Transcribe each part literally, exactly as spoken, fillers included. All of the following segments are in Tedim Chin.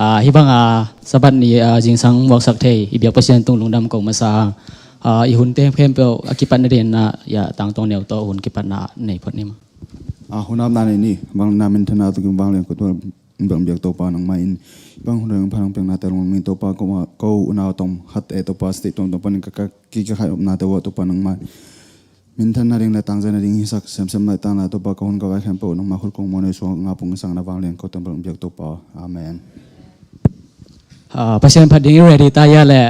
Ah, hih bang a Sabbath ni, ah, zingsang muaksak thei i biak Pasian tung lungdam ko masa hang, ah, i hunte khempeuh a kipat nading in ah, ya, tangtong neu tawh hun kipatna nei phot ni maw. Ah, hun apna nei ni, vangliatna minthanna tawh kibang vanglian ko tua biak Topa nangmah in, hih bang hun dang pha nang piaknate lunglawm ni Topa, ko, ko unau tawm khat e Topa, state tuamtuam panin ka, ka, ki, ka khai upnate uh ah Topa nangmah minthanna ding le tangzaina ding hisak semsem lai tangna Topa, ka hun ka vai khempeuh nangmah khut kong muan ei suang nga pung sang na vanglian ko tua biak Topa. Amen. Ah, Pasian phat ding i ready ta hia leh?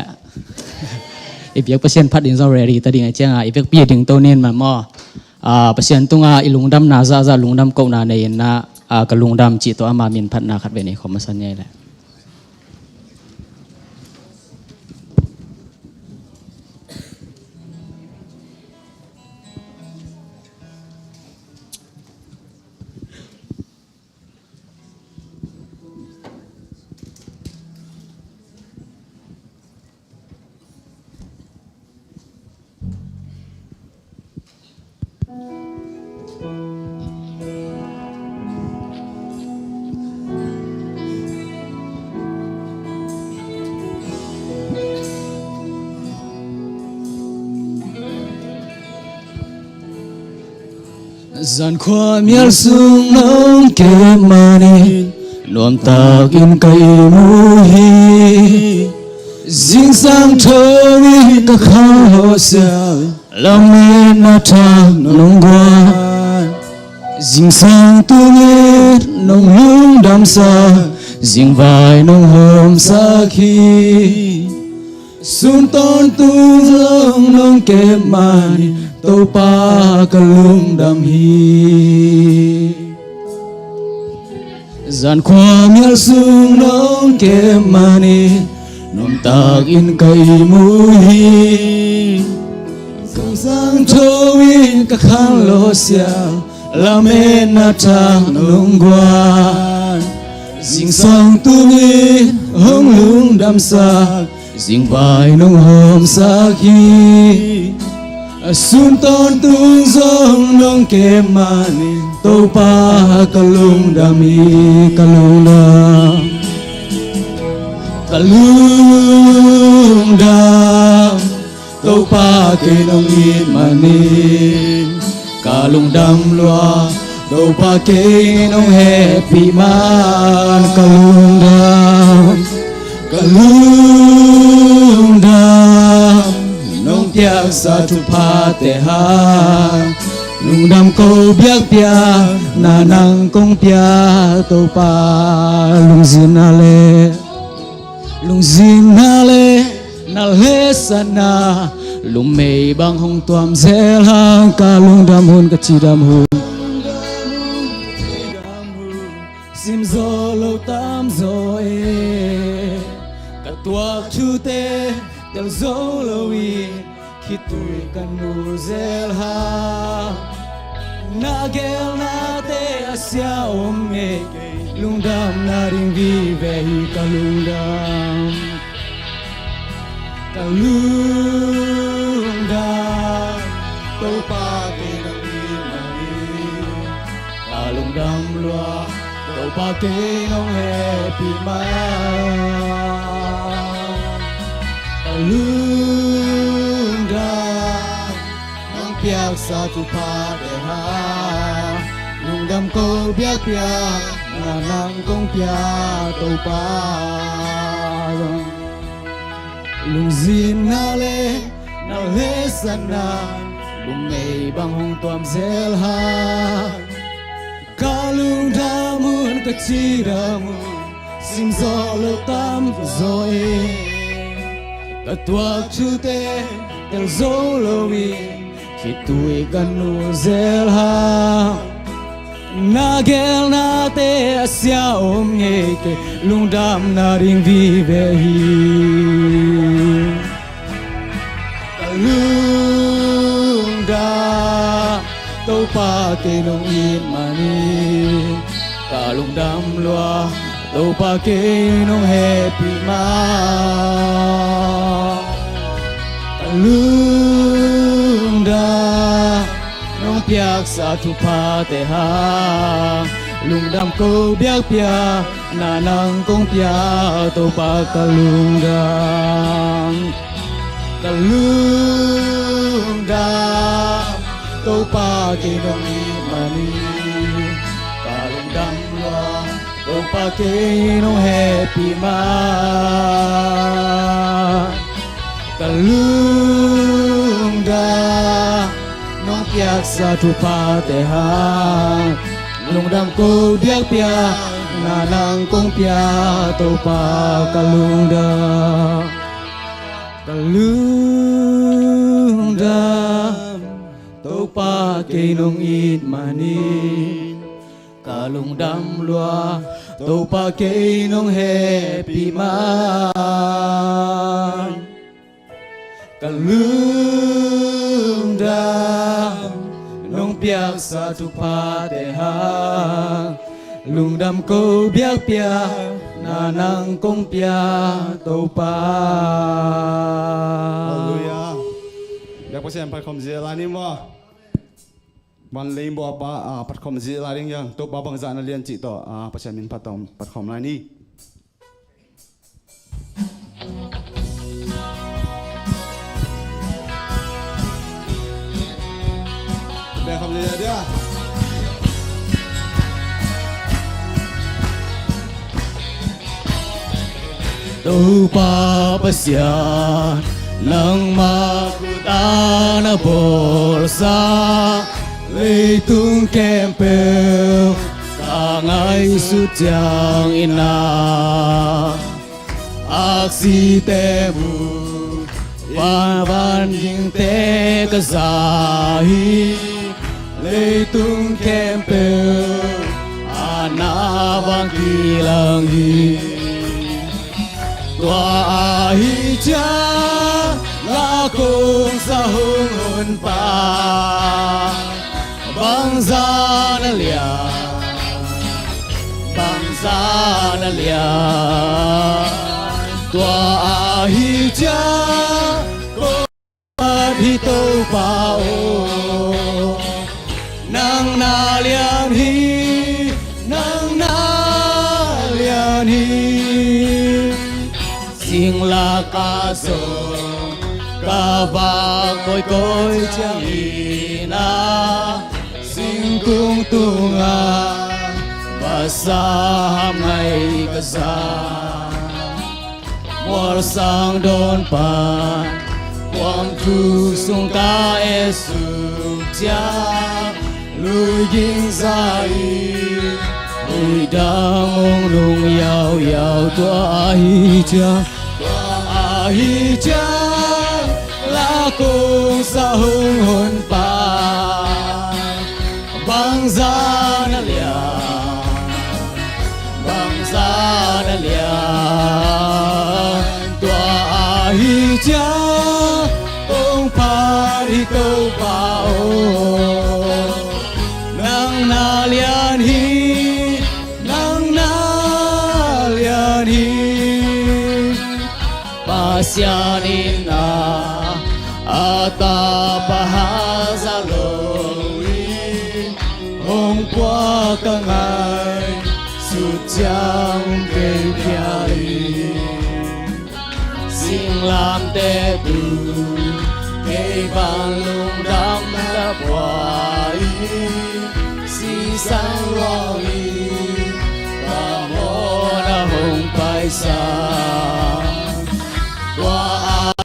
I biak Pasian phat ding zong ready ta ding a cianga i vekpi ding to nin man maw. Ah, Pasian tunga i lungdamna zahzah lungdam kohna nei in ah, ah, ka lungdam cih tawh ama min phatna khat vei nei khawm masa ni ei leh. Zan khua mial sung nong kep manin nuamtakin ka ihmu hi. Zingsang tho in ka khang lawhsial, lametna thak nong guan. Zingsang tungin nong lungdamsak, zingvai nong hawmsak hi. Sun tawntung zong nong kep manin Topa ka lungdam hi. Zan khua mial sung nong kep manin nuamtakin ka ihmu hi. Zingsang tho in ka khang lawhsial, lametna thak nong guan. Zingsang tungin hong lungdamsak, zingvai nong hawmsak hi. A sun tawntung zong nong kep manin Topa ka lungdam hi, ka lungdam. Ka lungdam, Topa kei nong it manin ka lungdam lua. Topa kei nong hehpih man ka lungdam, ka lungdam. Nong piaksa thuphate hang lungdam ko biakpiakna nang kong pia Topa. Lungzinna le, lungzinna le na lehsatna lungmei bang hong tuam zel hang, ka lungdam hun ka cidam hun. Sim zo lo tam zo e, ka tuak thute tel zo lo in, khitui ka nul zel hang. Na gelnate a sia om ngei kei, lungdamna ding vive hi, ka lungdam. Ka lungdam, Topa kei nong it manin ka lungdam lua. Topa kei nong hehpih man ka lungdam. Nong piaksa thuphate hang lungdam ko biakpiakna nang kong pia Topa. Lungzinna le na lehsatna lungmei bang hong tuam zel hang. Ka lungdam hun ka cidam hun, sim zo lo tam zo e. Ka tuak thute tel zo lo in, khitui ka nul zel hang. Na gelnate a sia om ngei kei, lungdamna ding vive hi. Ka lungdam, Topa kei nong it manin ka lungdam lua. Topa kei nong hehpih man ka lungdam. Nong piaksa thuphate hang Lungdam ko biakpiakna nang kong pia, Topa ka lungdam. Ka lungdam, Topa kei nong it manin. Ka lungdam lua, Topa kei nong hehpih man. Ka lungdam, nong piaksa thuphate hang. Lungdam ko biakpiakna nang kong pia, Topa ka lungdam. Ka lungdam, Topa kei nong it manin. Ka lungdam lua, Topa kei nong hehpih man. Ka lungdam, nong piaksa thuphate hang. Lungdam ko biakpiakna nang kong pia, Topa. Halleluiah. Biak Pasian phat khawm zia lai ni maw. Van lei bawh pa, ah, phat khawm zia lai ding hiang. Topa bangzah na lian cih tawh, ah, Pasian min phat tawh phat khawm lai ni. Bia khawm zia dia. Topa Pasian, nangmah khut a na bawlsa leitung khempeuh ka ngaihsut ciangin a aksite mu, van van gingte ka za hi. Leitung khempeuh a na vang kilang hi. Tua ahi ciang la kong sa hong honpa, bangzah na lian, bangzah na lian. Tua ahi ciang kong phat hi Topa aw. Nang na lian hi, nang na lian hi. Singlamteh ah zong ka vak koikoi ciangin a, singkung tungah vasa ham ngai ka za. Mual sang dawn pan kuang thuk sung ka et suk ciang, lui ging za in, lui dang hong nung yauyau. Tua ahi ciang, tua ahi ciang la kong sa hong honpa, bangzah na lian, bangzah na lian. Tua ahi ciang kong phat hi Topa aw. Nang na lian hi, nang na lian hi. Pasian in a, a Tapa haza lo in, hong puak ka ngaihsut ciang hong kei phial in, singlamteh tung kei bang lungdam na pua in, sisan luang in, ka mawhna hong paisa. Tua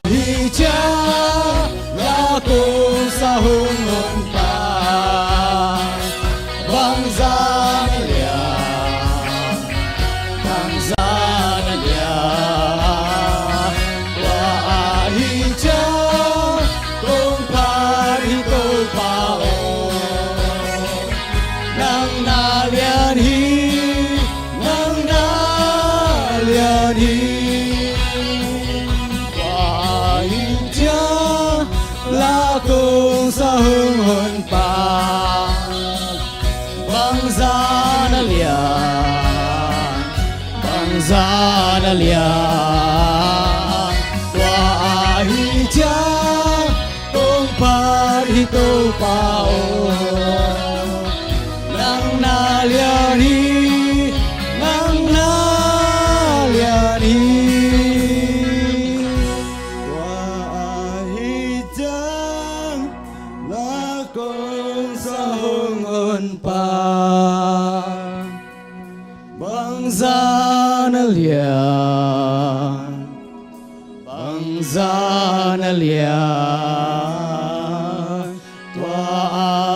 ahi ciang la kong sa hong honpa, bangzah na lian, bangzah na lian. Tua ahi ciang kong phat hi Topa aw. Nang na lian hi, nang na lian hi. Tua ahi ciang la kong sa hong honpa, bangzah na lian, bangzah na lian. Tua ahi ciang kong phat hi Topa aw. Nang na lian hi, lian, bangzah na lian, tua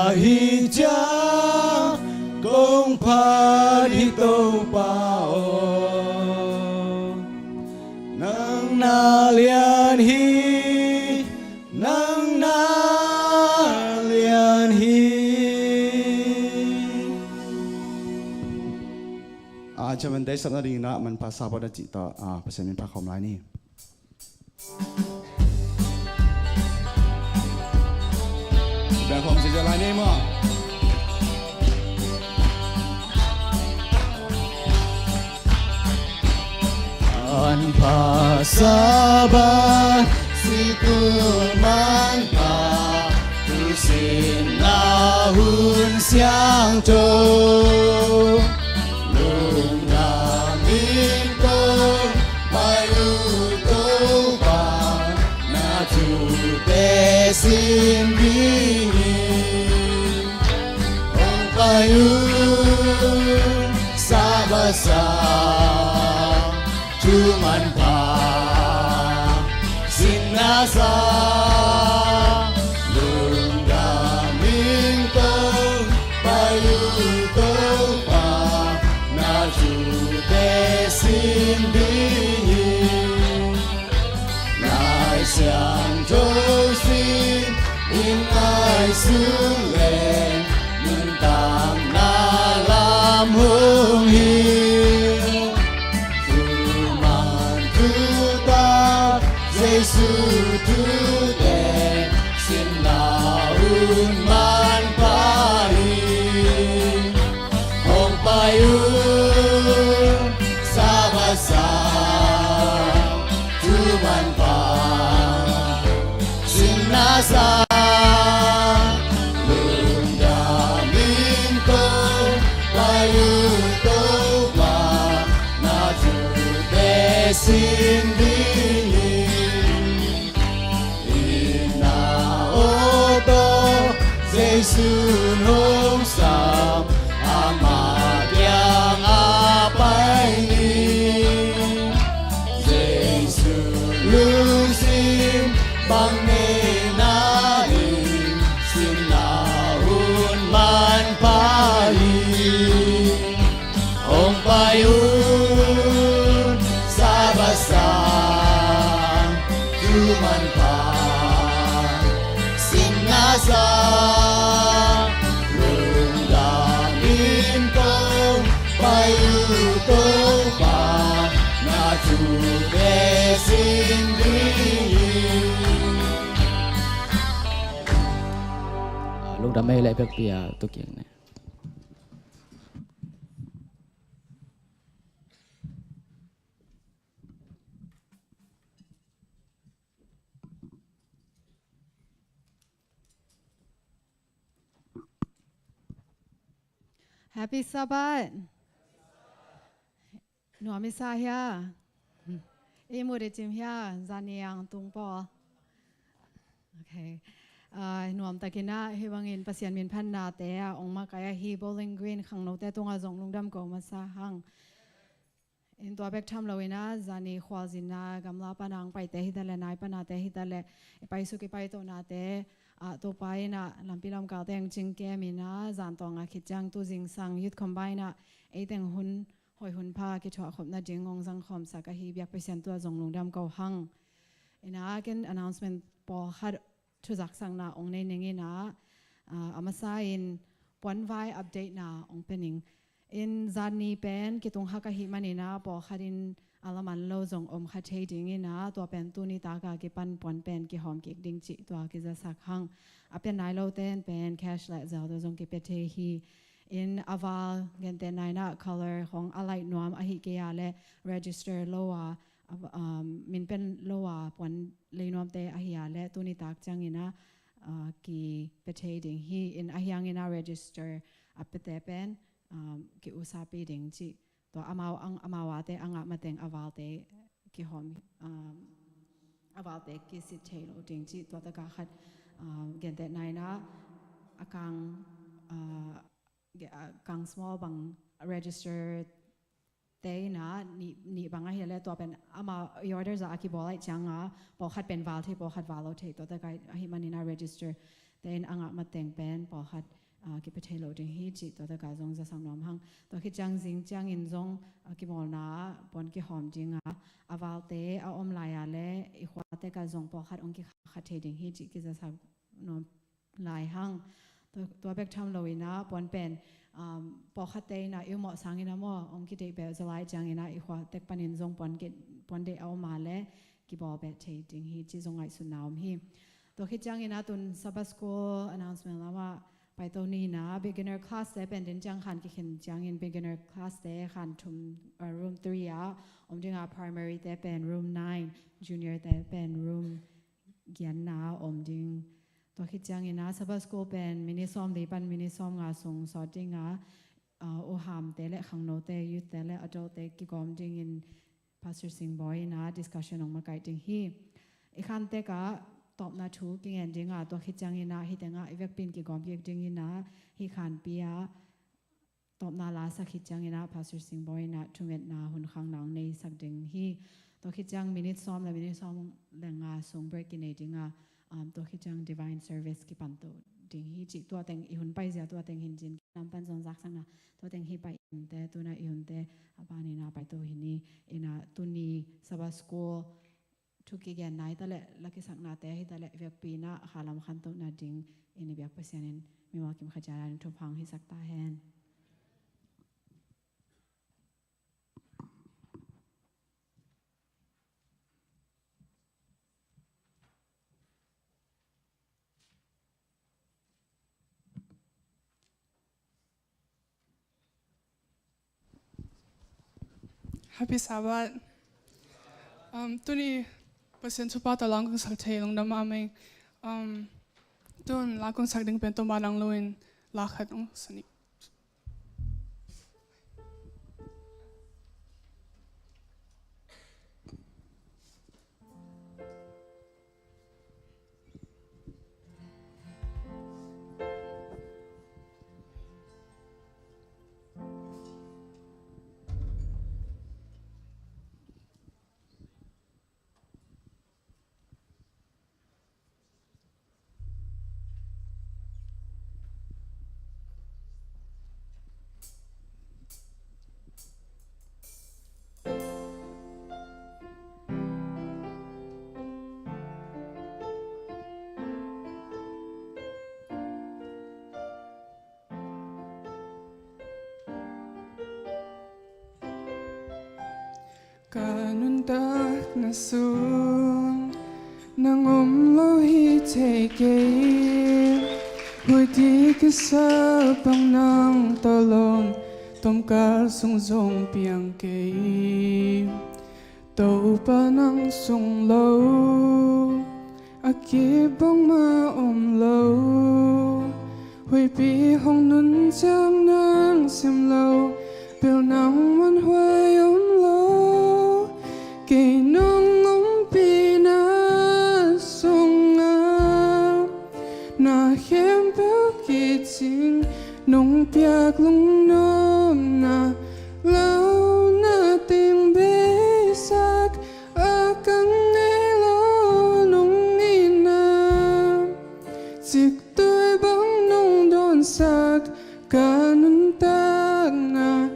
ahi ciang kong phat hi Topa aw. Nang na lian hi, nang na lian hi. A, Chairman te sapna dingin ah manpha sa phot a cih tawh, a, Pasian min pha khawm lai ni. Bia khawm si lai ni maw. An pha sa ba si kul man pha, tu sin na hun siangtho. Lungdam in kong pai uh Topa, na thute sin ding hi. Hong pai un sa ba sa, thu manpha sin na sa. Lungdam in kong pai uh Topa, na thute sin ding hi. Lai Siangtho sin in ngai suk leh, nuntakna lam hong hilh. Thuman thutak Jesu thute, sinna hun manpha hi. Hong pai un sa ba sa, thu manpha sin na sa. Lungdam in kong pai uh Topa, na thute sin ding hi. Inn ah aw tawh Jesu hong sam, ama kiangah pai ni. Jesu lungsim bang nei na ding, sinna hun manpha hi. Hong pai un sa ba sa, thu manpha sin na sa. Lungdam in kong pai uh Topa, na thute sin ding hi. Lungdam ei leh pekpi a tukin ne. Happy Sabbath. Nuam i sa hia? I mut i cim hia? Zani ang tung pawl. Okay. Ah, nuam takin ah, hih bangin Pasian min phatnate ah ong makaih ahi Bowling Green khangnote tungah zong lungdam ko masa hang. In tua bek tham loin ah, zani khualzinna gamla pana ang paite hi ta leh, nai panate hi ta leh, i paisuk i paitohnate ah, Topa in ah lampi lamkalte ang cingkem in ah, zan tawng ah khit ciang tu zingsang Youth Combine ah, ei teng hun hoih hun pha kithuah khop nading ong zang khawmsak ahi biak Pasian tungah zong lungdam ko hang. In ah, ken announcement pawlkhat thuzaksakna ong nei ning in ah, ah, a masa in puanvai update na ong pia ning. In zani pen kitung hak ahih manin ah, pawlkhat in a laman lo zong om kha thei ding in ah, tua pen tuni tak a kipan puan pen kihawm kik ding cih tua kizasak hang. A pia nai lote in pen cash leh Zelle tawh zong kipia thei hi. In a val, gentehna in ah color khawng a laih nuam ahih kei a leh, register lo a, a, um, min pia lo a puan lei nuamte ahi a leh, tuni tak ciangin ah, ah, kipia thei ding hi. In ahi hangin ah register a piate pen, um, ki-usapi ding cih. Tua amau ang, amau ate a ngah mateng a valte kihawm, um, a valte kisit thei lo ding cih. Tua tak a khat, um, gentehna in ah, a kang, uh, ge-, a kang small bang register te in ah nih, nih bang ahi leh tua pen ama i order zah a kibawl ahih ciangin ah pawlkhat pen val thei, pawlkhat val lo thei, tua tek ahih manin ah register te in a ngah mateng pen pawlkhat ah, kipia thei lo ding hi cih tua tek ah zong zasak nuam hang. Tua khit ciang zing ciangin zong ah, kimawlna ah puan kihawm ding ah, a valte a om lai ah leh i khua tek ah zong pawlkhat hong kikhah thei ding hi cih kizasak nuam lai hang. Tua, tua bek tham lo in ah puan pen, um, pawlkhatte in ah i mawh sangin ah maw, hong kideih beh zaw lai ciangin ah i khua tek panin zong puan ki, puan deih a om a leh kibawl beh thei ding hi cih zong ngaihsutna om hi. Tua khit ciangin ah tun Sabbath School announcement lam ah paito ni in ah, beginner class te pen den ciang khan kikhin ciangin beginner class te khan thum, uh, room three ah om ding ah, primary te pen room nine, junior te pen room giatna ah om ding. Tua khit ciangin ah Sabbath School pen minute sawmli pan minute sawmnga sung sawt ding ah, uh, u hamte leh khangnote, youth te leh adult te kigawm dingin Pastor Singbawi in ah discussion hong makaih ding hi. I khan tek ah tawpna thu kingen ding ah, tua khit ciangin ah hih teng ah i vekpi in kigawm kik dingin ah, hih khanpi ah tawpna la sak khit ciangin ah Pastor Singbawi in ah thungetna hun khangno hong neisak ding hi. Tua khit ciang minute sawm leh minute sawm leh nga sung break kinei ding ah, um, tua khit ciang divine service kipan to ding hi cih, tua teng i hun paizia, tua teng hi in cin nam pan zong zaksakna, tua teng hi pai in te, tu in ah i hunte a ban in ah paito hi ni. In ah tuni Sabbath School thu kigen nai ta leh, la kisaknate hi ta leh, vekpi in ah khalam khantohna dingin i biak Pasian in mimal kim khat ciat in thupha hong hisak ta hen. Happy Sabbath. Um, tuni Pasian thupha tawh la kong sak thei lungdam mahmah ing. Um, tun la kong sak ding pen Topa nang lo in la khat hong sa ni. Ka nuntakna sung nang om lo hi thei kei. Huaite kisa bang nang tawh lawm, tomkal sung zong piang kei. Topa nang sung lo a kip bangmah om lo. Huipi hong nun ciang nang sim lo, bel nang muanhuai om lo. Kei nong ompihna sungah na khempeuh kicing, nong piak lungnopna lo, na teng beisak a ka ngei lo nong itna. Ciktui bang nong dawnsak ka nuntakna,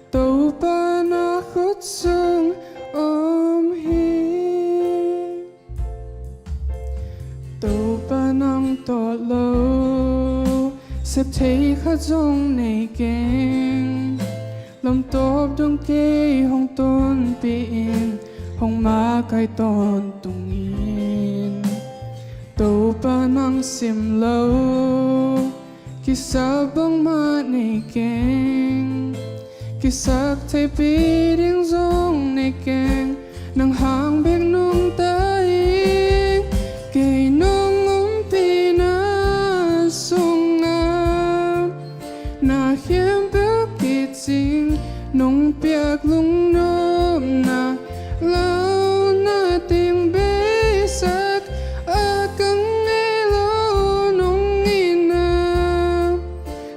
Topa na khut sung om hi. Topa nang tawh lo sep thei khat zong nei keng. Lamtawp dong kei hong tonpih in, hong makaih tawntungin. Topa nang sim lo kisa bangmah nei keng. Kisak theihpih ding zong nei keng. Nang hang bek nungta ing. Kei nong ompihna sungah na khempeuh kicing, nong piak lungnopna lo, na teng beisak a ka ngei lo nong itna.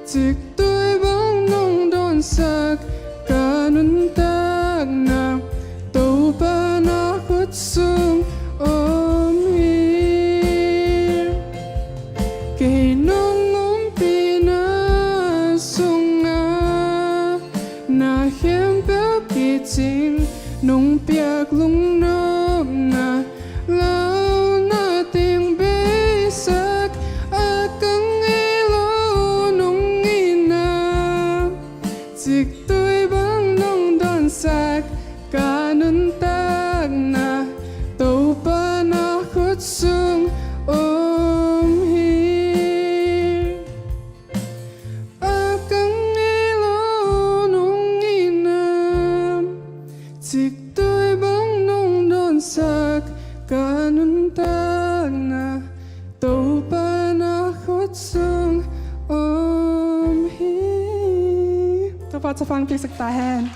Ciktui bang nong dawnsak ka nuntak sung om hi. Kei nong ompihna sungah na khempeuh kicing, nong piak lungnopna launa teng beisak, a ka ngei lo nong itna, ciktui bang nong dawnsak, ka nuntakna Topa na khut sung om hi. A ka ngei lo nong itna, ciktui bang nong dawnsak, ka nuntakna Topa na khut sung om hi. Topa thupha hong piaksak ta hen.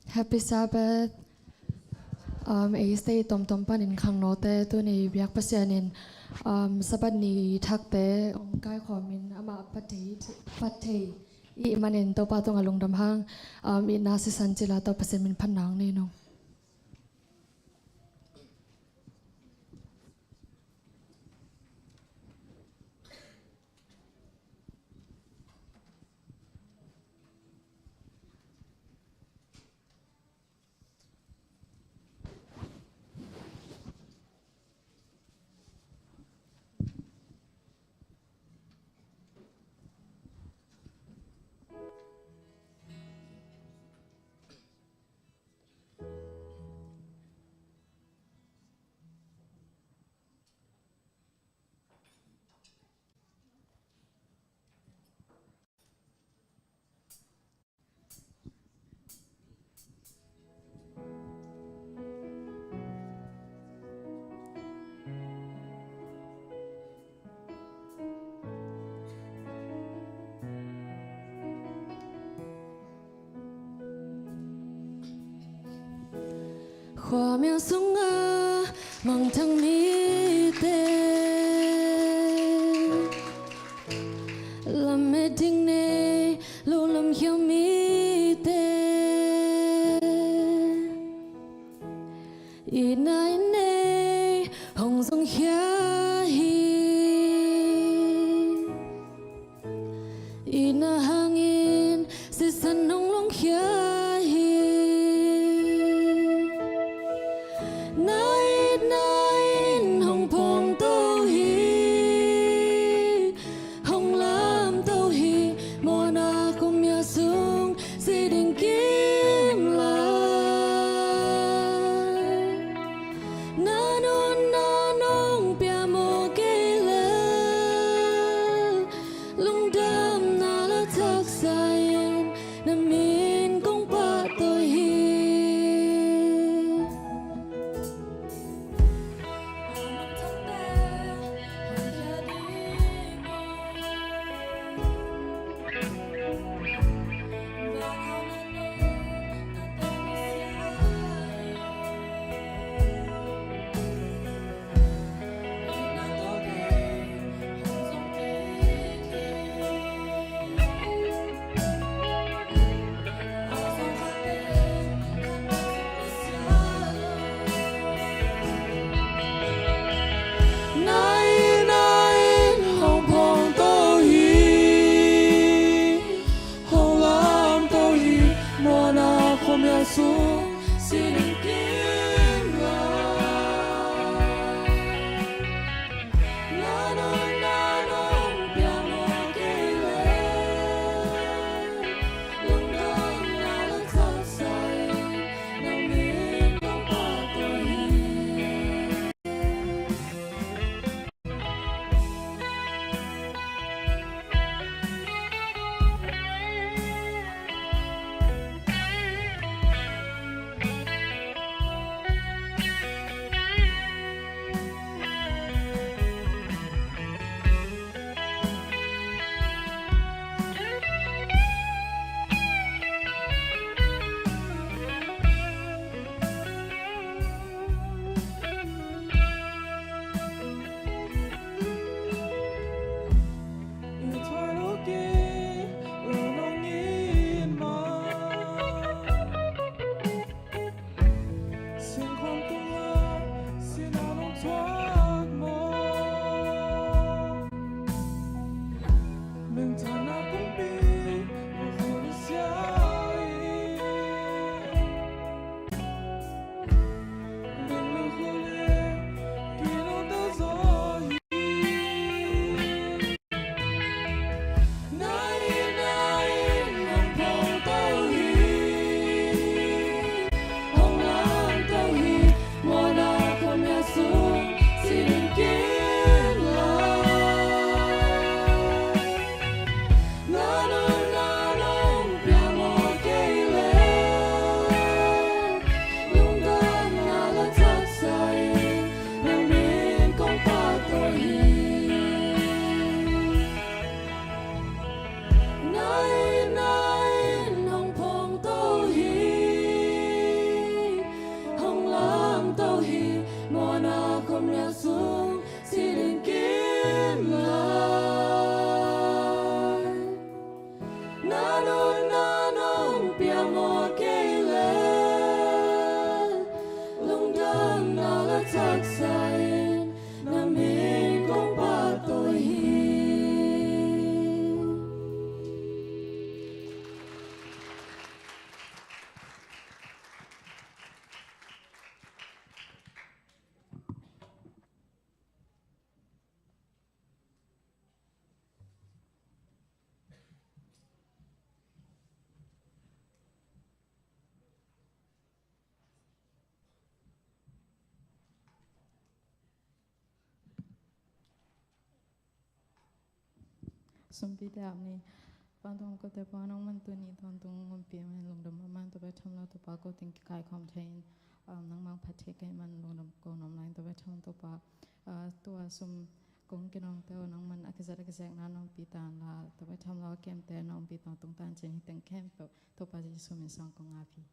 Happy Sabbath. Um, ei state tomtom panin khangnote tuni biak Pasian in, um, Sabbath ni thakte hong kaikhawmin amah phat thei, phat thei i hih manin Topa tungah lungdam hang, um, itna sisan cila Topa Pasian min phatna hong nei ung. Khuamial sungah mangthang mite, lamet ding nei lo lamkhial mite, itna i nei hong zongkhia hi. Itna hangin sisan hong longkhia hi. Na itna in hong phawngto hi. Hong lamto hi. Mawhna khuamial sung si ding kim lai. Na nunna nong pia maw kei leh, lungdamna la thaksa in na min kong pahtawi hi. Nunna nong pia maw kei leh, lungdamna la taksa in na min kong pahtawi hi. Sumpi te ap ni. Vantung kote pa, nangman tuni tawntung ompih man lungdam mahmah, tua bek tham lo Topa ko teng kikaikhawm thei in, um, nangmah phat thei kei man lungdam ko nuam lai in, tua bek tham Topa, uh, tua sum kong kinawngte uh nangman a kizat a kizekna na ompih ta in la, tua bek tham lo a kemte na ompih tawntung ta in ci-in hih teng khempeuh Topa Jesu min suang kong ap hi.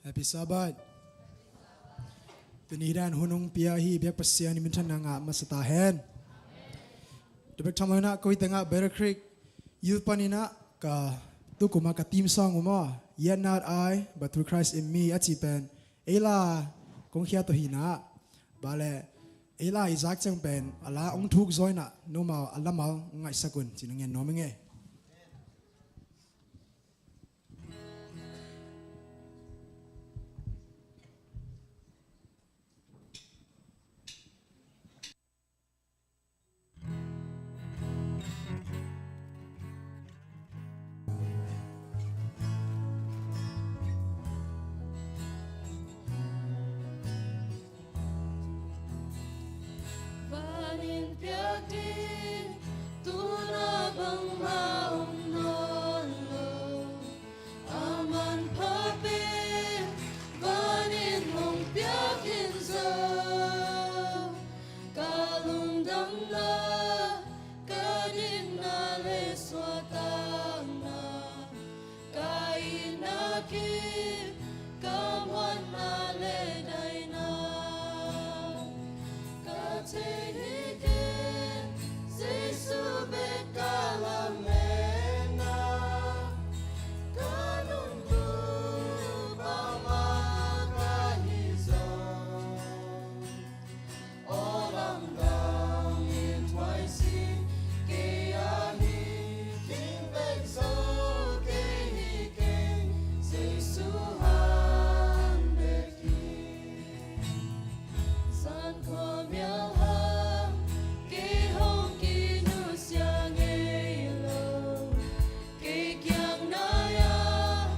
Happy Sabbath. Tuni dan hun hong pia hi biak Pasian in minthanna ngah masa ta hen. Tua bek tham lo in ah ko hi tengah Battle Creek Youth panin ah ka tukum a ka theme song uh maw, Yet Not I, But Through Christ in Me a cih pen ei la kong khia tawh hi in ah, bang leh ei la i zak ciang pen a la hong thuk zaw in ah, nomau a lamal hong ngaihsak un ci-in hong ngen nuam ing e. Van in piak ding tu-in ah bangmah om nawn lo. A manpha pen van in hong piak hi zaw. Ka lungdamna, ka dikna le suahtakna, ka itna kim, ka muanna le daina, ka thei hi kei, Jesu bek ka lametna, ka nungta bangmah ka hi zaw. Aw lamdang in thuaisi kei a hi, ding bek zo kei hi keng, Jesu hang bek hi. Zan khua mial hang kei hong kinusia ngei lo. Kei kiang nai-ah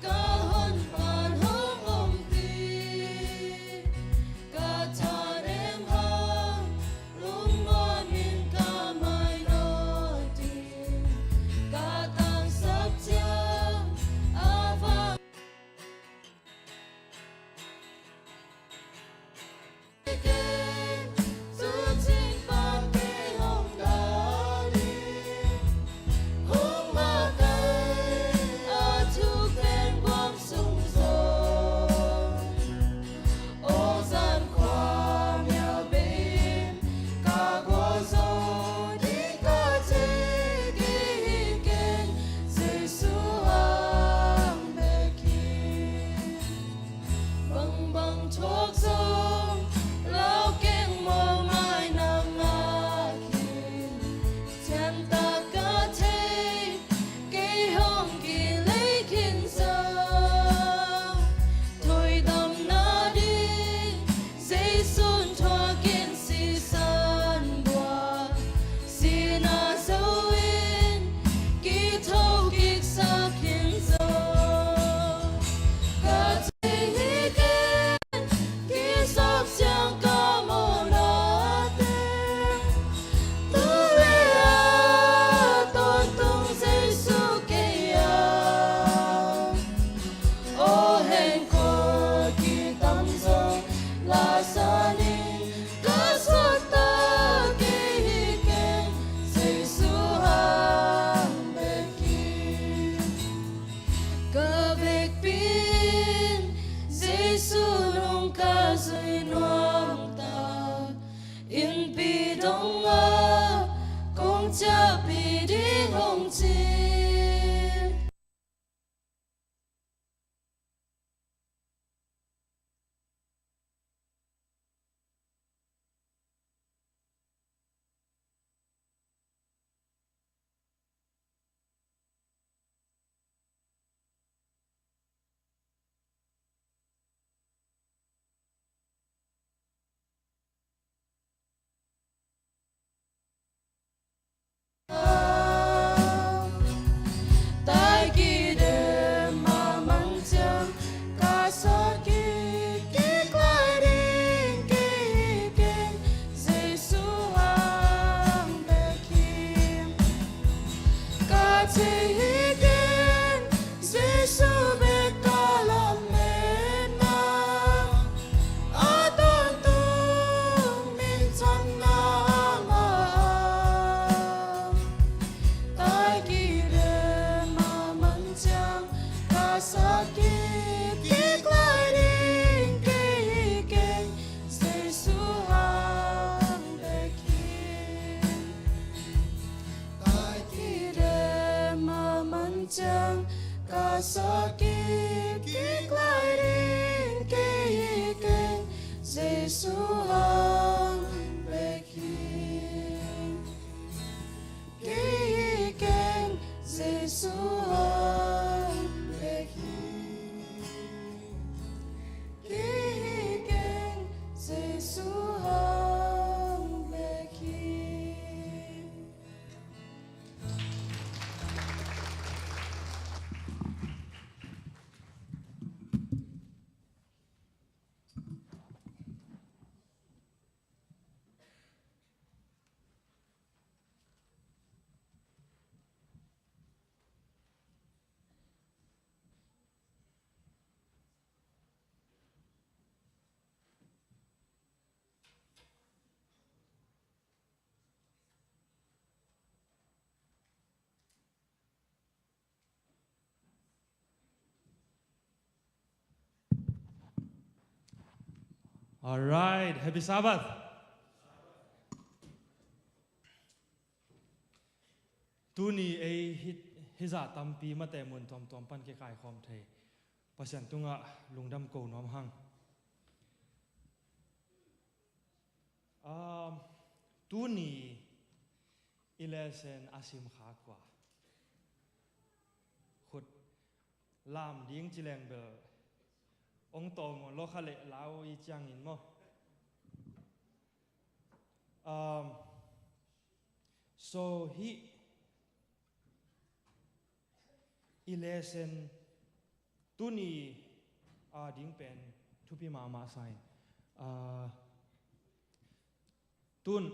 ka honpa hong ompih, ka thanem hang lungnuam in ka mainawt ding, ka tangsak ciang a vang Bangbang thuak zong lau keng maw, ngai na ngak hi. Ciantak ka thei, kei hong kilei khin zong, thoi Alright, happy Sabbath. Tuni ei hi, hizah tampi mate mun tuamtuam pan kikaikhawm thei Pasian tungah lungdam ko nuam hang. Um, tuni i lesson a simkha kua? Khut lam ding ci leng bel ong tawm lo kha leh lau i ciangin maw? Um, so hih i lesson tuni a ding pen thupi mahmah sa in, ah, tun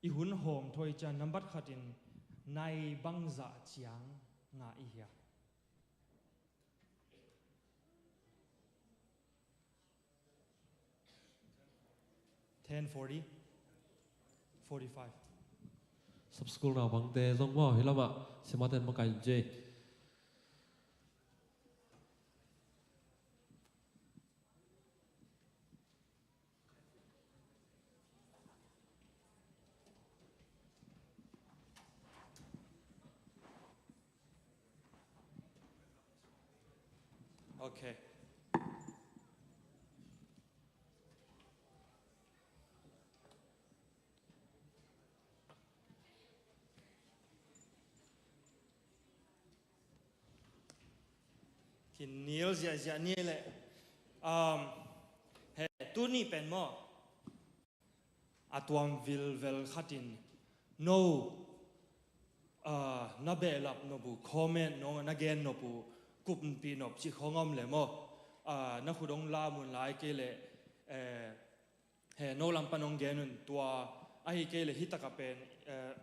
i hun hawm thawi ciang nambat khatin nai bangzah ciang ngah i hia? Ten forty, forty-five. Sub school naupangte zong maw, hih lamah simaten makaih in ci. Okay. Kinil ziahziah ni leh, um, he, tuni pen maw, a tuam vilvel khatin no, ah, na behlap nop uh, comment no na gen nop uh, kuppi nop cih khong om leh maw, ah, na khut ong lam un lai kei leh, eh, he, no lam pan ong gen un, tua ahi kei leh hih takah pen, eh,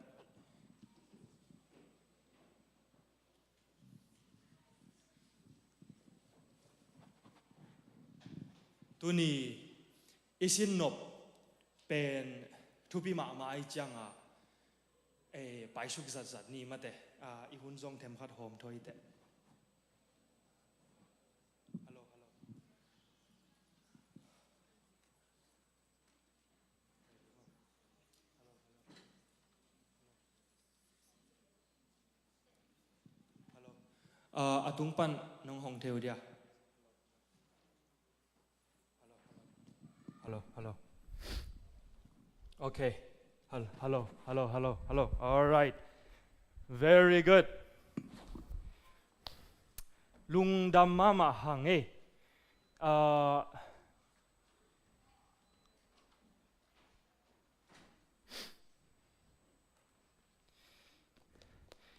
tuni i sin nop pen thupi mahmah ahih ciangin, eh, paisuk zatzat ni mate, ah, i hun zong themkhat hawm thawi teh. Hello, hello. Hello. Ah, a tung pan nong hong thei uh dia. Hello, hello. Okay. Hel-, hello, hello, hello, hello. All right. Very good. Lungdam mahmah hang e. Ah,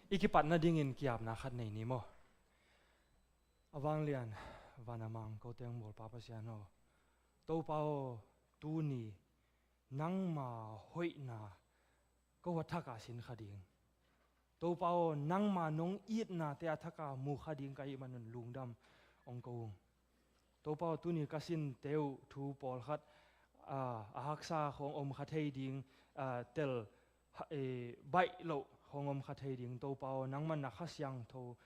i kipat nadingin ki-apna khat nei ni maw? A vanglian, van a mang ko teng bawl Pa Pasian aw, Topa aw, tuni nangma hoihna ko a thak a sin kha ding. Topa aw, nangma nong itnate a thak a mu kha ding ka hih manun lungdam ong ko ung. Topa aw, tuni ka sinte uh thu pawlkhat, ah, a haksa khong om kha thei ding, ah, tel, ha, eh, baih loh khong om kha thei ding. Topa aw, nangman na Kha Siangtho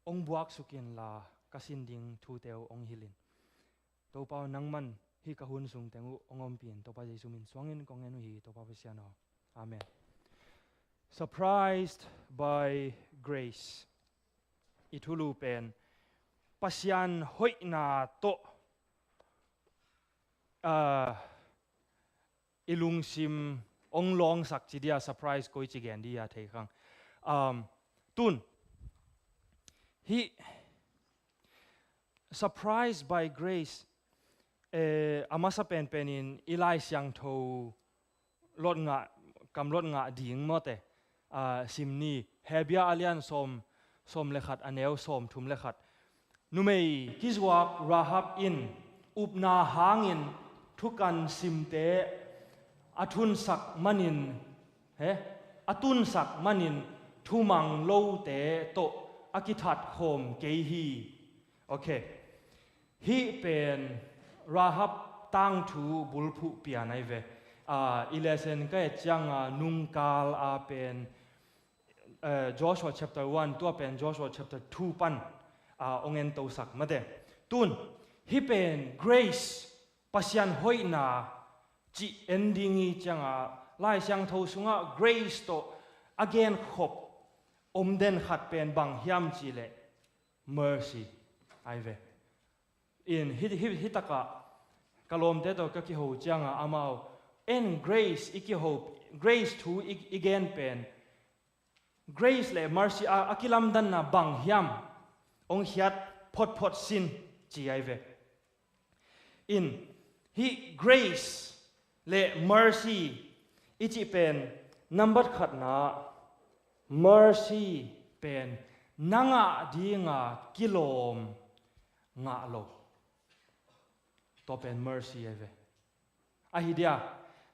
ong buaksuk inla ka sin ding thute uh ong hilh in. Topa aw, nangman hih ka hun sung teng uh ong ompih in, Topa Jesu min suangin kong ngen uh hi, Topa Pasian aw. Amen. Surprised by grace. I thulu pen Pasian hoihna tawh, ah, i lungsim ong lawngsak ci dia, surprise koi ci gen dia thei khang. Um, tun hih surprised by grace, eh, a masa penpenin i Lai Siangtho lot ngah, kam lot ngah ding mawte, ah, sim ni. Hebru a lian sawm, sawm le khat, a neu sawm thum le khat. Numei kizuak Rahab in upna hangin thukan simte a thunsak manin, he, a tunsak manin thumang lote tawh a kithat khawm kei hi. Okay. Hih pen Rahab tangthu bulphuh pian ahi ve. Ah, i lesson ka et cianga nungkal a pen, eh, Joshua chapter one, tua pen Joshua chapter two pan, ah, ong entosak mate. Tun, hih pen grace, Pasian hoihna cih en ding i cianga Lai Siangtho sungah grace tawh a genkhop om den khat pen bang hiam cihleh mercy ai ve. In hi, hi, hi takah ka lawmte tawh ka kiho cianga amau en grace i kiho, grace thu i, i gen pen grace le mercy a, a kilamdanna bang hiam hong khiat photphot sin ci ai ve. In hi grace le mercy i cih pen nambat khatna mercy pen na ngah dinga kilawm ngah lo. Tua pen mercy ai ve. Ahi dia,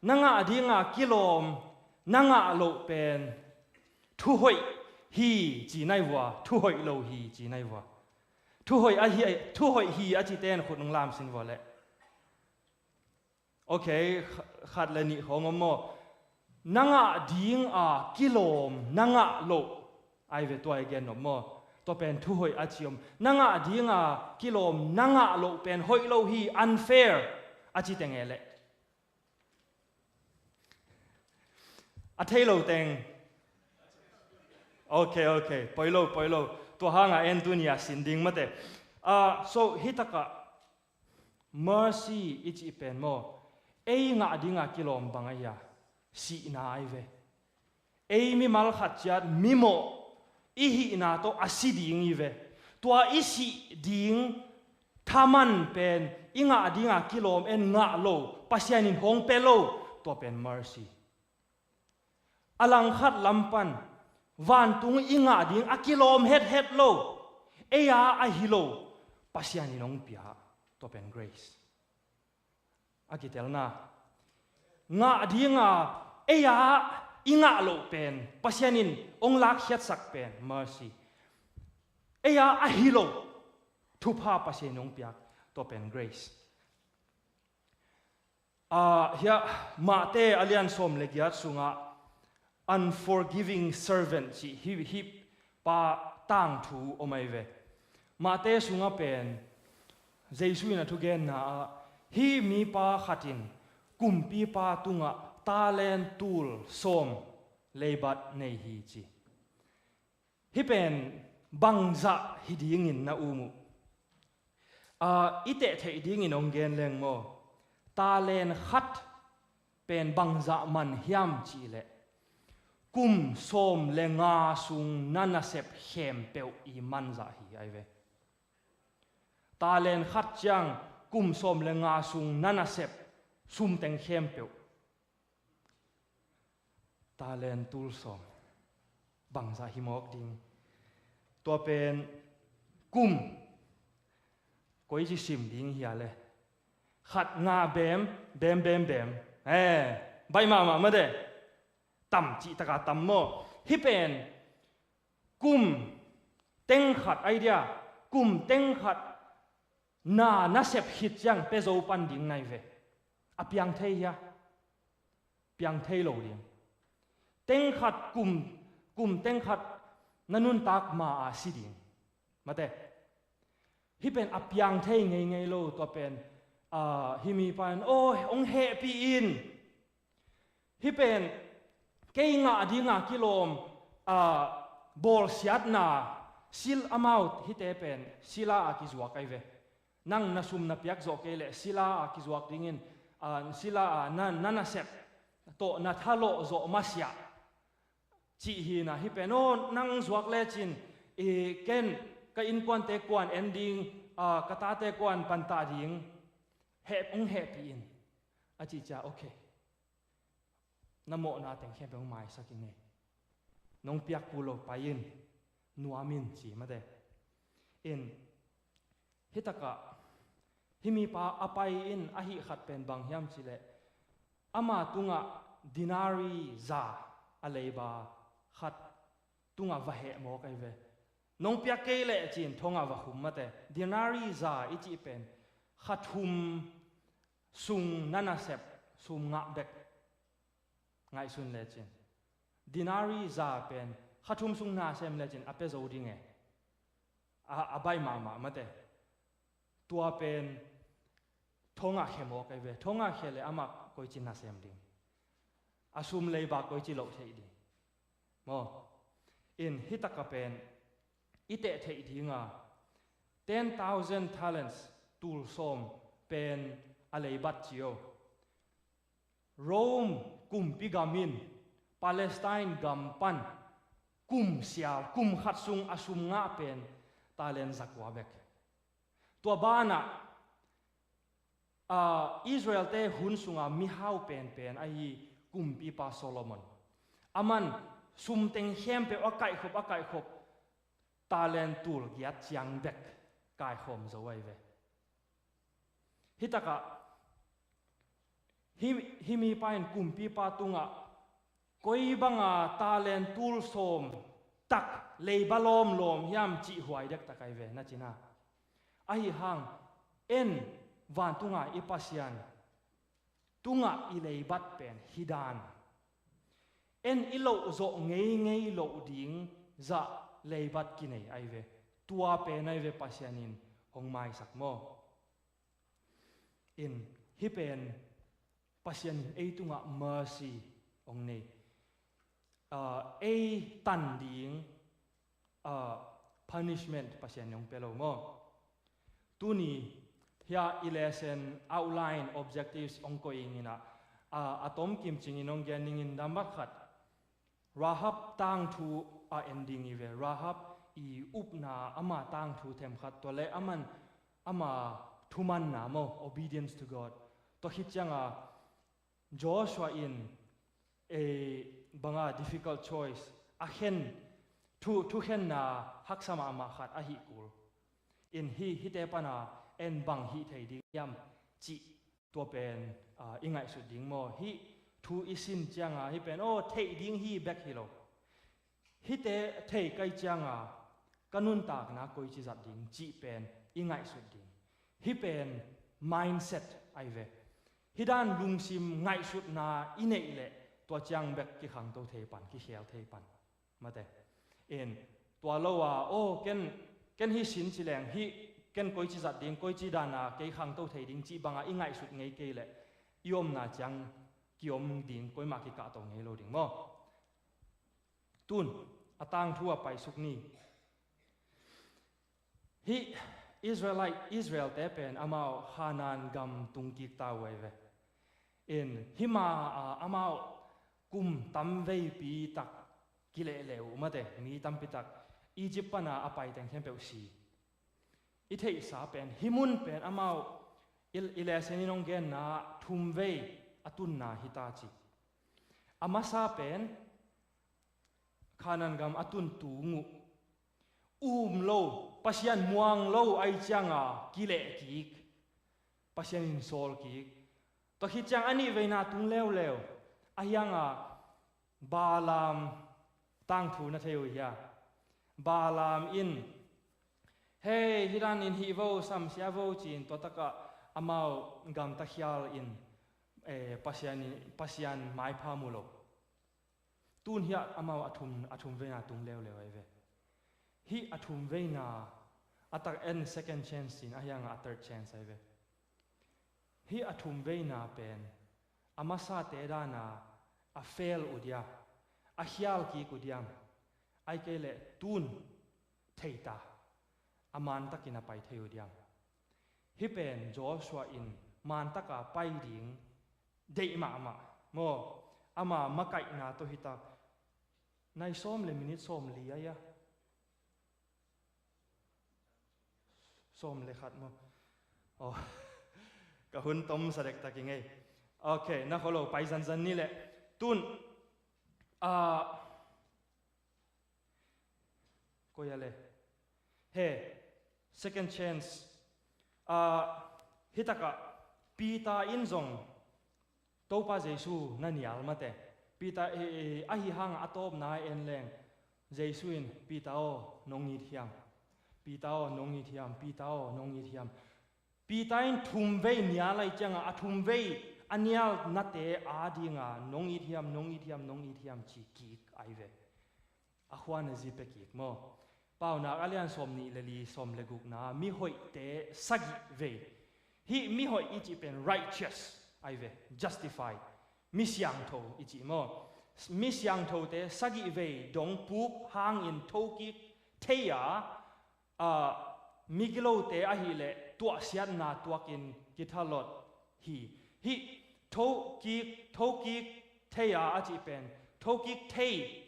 na ngah dinga kilawm na ngah loh pen thuhoih hi ci nai vua, thuhoih lo hi ci nai vua. Thuhoih ahi, thuhoih hi a ci ten khut nung lam sin vua leh. Ok, kh-, khat le nih khawng om maw? Na ngah dinga kilawm na ngah loh ai ve, tua i gen nop maw? Tua pen thuhoih a ci om. Na ngah dinga kilawm na ngah loh pen hoih lo hi, unfair a ci teng e leh. A thei lo teng. Ok, ok. Poi lo, poi lo. Tua hanga en tuni a sin ding mate. Ah, so, hi takah mercy i cih pen maw, ei ngah dinga kilawm bang ahi a, sihna ai ve. Ei mimal khat ciat mimawh i hihna tawh a si ding hi ve. Tua i sih ding thaman pen i ngah dinga kilawm en ngah lo, Pasian in hong pia lo, tua pen mercy. A langkhat lam pan vantung i ngah ding a kilawm hethet lo, ei a ahi lo, Pasian in hong pia, tua pen grace. A kitelna ngah dinga ei a i ngah loh pen Pasian in hong lakkhiatsak pen mercy. Ei a ahi lo thupha Pasian in hong piak, tua pen grace. Ah, hiah Mahte a lian sawm le giat sungah unforgiving servant cih hi, hi pa tangthu om ai ve. Mahte sungah pen Jesu in a thugenna ah hi mipa khat in kumpipa tungah talent tul sawm leibat nei hi ci. Hi pen bangzah hi dingin na um uh? Ah, i teh theih dingin hong gen leng maw? Talent khat pen bangzah man hiam cihleh kum sawm le nga sung na nasep khempeuh i manzah hi ai ve. Talent khat ciang kum sawm le nga sung na nasep sum teng khempeuh. Talent tul sawm bangzah hi mawk ding? Tua pen kum koi ci sim ding hia le? Khat nga bem, bem, bem, bem. Eh, baih mahmah mate. Tam cih taka tam maw? Hi pen kum teng khat ai dia, kum teng khat na nasep khit ciang pia zo pan ding nai ve. A piang thei hia? Piang thei lo ding. Teng khat kum, kum teng khat na nuntak ma a si ding. Mate. Hi pen a piang thei ngeingei lo, tua pen, ah, hi mipa in, "Aw, hong hehpih in. Hi pen kei ngah dinga kilawm, ah, bawlsiatna, sil amau hite pen sila a kizuak ai ve. Nang na sum na piak zawh kei leh sila a kizuak dingin, ah, sila a na, na nasep tawh na thalawh zawh masiah," cih hi na. Hi pen, "Aw, nang zuak lecin, i, ken ka innkuante kuan en ding, ah, ka tate kuan pantah ding, heh, hong hehpih in," a cih cia, "Ok. Na mawhna teng khempeuh hong maisak ing ei. Nong piak kul lo, pai in, nuam in," ci mate. In, hi takah hi mipa a pai in a hih khat pen bang hiam cihleh, ama tungah denari za a leiba khat tungah va heh mawk ai ve. "Nong piak kei leh," ci-in thongah va khum mate. Denari za i cih pen kha thum sung na nasep sum ngah bek. Ngaihsun lecin denari za pen kha thum sung na sem lecin a pia zo ding e. A, a baih mahmah mate. Tua pen thongah khia mawk ahi ve. Thongah khia le amah koici nasem ding, a sum leiba koici loh theih ding. Maw, in hi taka pen i teh theih dinga, ten thousand talents, tul sawm pen a leibat cio. Rome kumpi gam in Palestine gam pan kum sial, kum khat sung a sum ngah pen talent zakua bek. Tua banah, ah, Israel-te hun sunga mihau penpen ahi kumpipa Solomon, aman sum teng khempeuh a kaihkhop, a kaihkhop, talent tul giat ciang bek kaikhawm zo ahi ve. Hi takah hi, hi mipa in kumpipa tungah koi banga talent tul sawm tak leiba lawmlawm hiam cih huai dektak ahi ve, na cina. Ahi hang, en vantunga i Pasian tungah i leibat pen hi dan, en i loh zawh ngeingei loh ding zah leibat kinei ahi ve. Tua pen ahi ve Pasian in hong maisak maw. In, hi pen Pasian in ei tungah mercy hong nei. Ah, ei tan ding, ah, punishment Pasian in hong pia lo maw. Tuni hia i lesson outline, objectives hong koih ing in ah, ah, a tomkim cingin hong gen ning in, nambat khat, Rahab tangthu a en ding i ve. Rahab i upna, ama tangthu themkhat, tua le aman ama thumanna maw, obedience to God. Tua khit cianga Joshua in, eh, banga difficult choice a khen, thu, thukhenna haksa mahmah khat ahi kul. In hi, hite pana en bang hih thei ding hiam cih tua pen, ah, i ngaihsut ding maw. Hih thu i sin cianga hih pen, aw, theih ding hi bek hi lo. Hihte thei kai cianga ka nuntakna koici zat ding cih pen i ngaihsut ding. Hih pen mindset ahi ve. Hih dan lungsim ngaihsutna i neih leh tua ciang bek kikhangto thei pan, kikhel thei pan. Mate. In, tua lo a, aw, ken, ken hih sin ci leng, hih ken koici zat ding, koici dana kei khangto thei ding cih banga i ngaihsut ngei kei leh i omna ciang kiom ding, koimah kikahto ngei lo ding maw. Tun, a tangthu a paisuk ni. Hih Israelite, Israel-te pen amau Hanan gam tung kik ta uh ahi ve. In, hima, ah, amau kum tamveipi tak kilehleh uh mate, mi tampi tak Egypt pana a paiteng khempeuh si. I theihsa pen, hih mun pen amau i, i lesson in hong genna thumvei a tunna hi ta ci. A masa pen, Canaan gam a tun tung uh, um lo, Pasian muang lo ahi cianga kileh kik, Pasian in sawl kik. Tua khit ciang a nih veina tung leuleu, a hianga Balaam tangthu na thei uh hia? Balaam in, hei, hih dan in hih vo, samsia vo ci-in tua takah amau gamta khial in, eh, Pasian in, Pasian maipha mu lo. Tun hiah amau a thum, a thum veina tung leuleu ahi ve. Hih a thum veina, a tak en second chance in, a hianga a third chance ahi ve. Hih a thum veina pen a masate dana a fail uh diam, a khial kik uh diam, ahih kei leh tun thei ta, a mantakin a pai thei uh diam. Hih pen Joshua in mantaka pai ding deih mahmah maw, ama makaihna tawh hi ta. Nai sawm le minit sawm li ahi a. Sawm le khat maw? Oh. Ka hun tom sa dektak ing ei. Ok, na kholo, pai zanzan ni leh. Tun, ah, koi a le. He, second chance. Ah, hih takah Peter in zong Topa Jesu na nial mate. Peter, eh, eh, ahi hanga a tawpna en leng, Jesu in, Peter aw, nong it hiam? Peter aw, nong it hiam? Peter aw, nong it hiam? Peter in thum vei nial ahih cianga, a thum vei a nialnate adinga, nong it hiam, nong it hiam, nong it hiam ci kik ahi ve. A khuan a zi pia kik maw. Paunak a lian sawm nih le li, sawm le gukna, mihoihte sagih vei. Hih mihoih i cih pen righteous ahi ve, justified. Mi siangtho i cih maw? Mi siangthote sagih vei dong puk hangin thokik thei a, a, migilote ahileh tuahsiatna tuakin kithalawt hi. Hih thokik, thokik thei a a cih pen thokik thei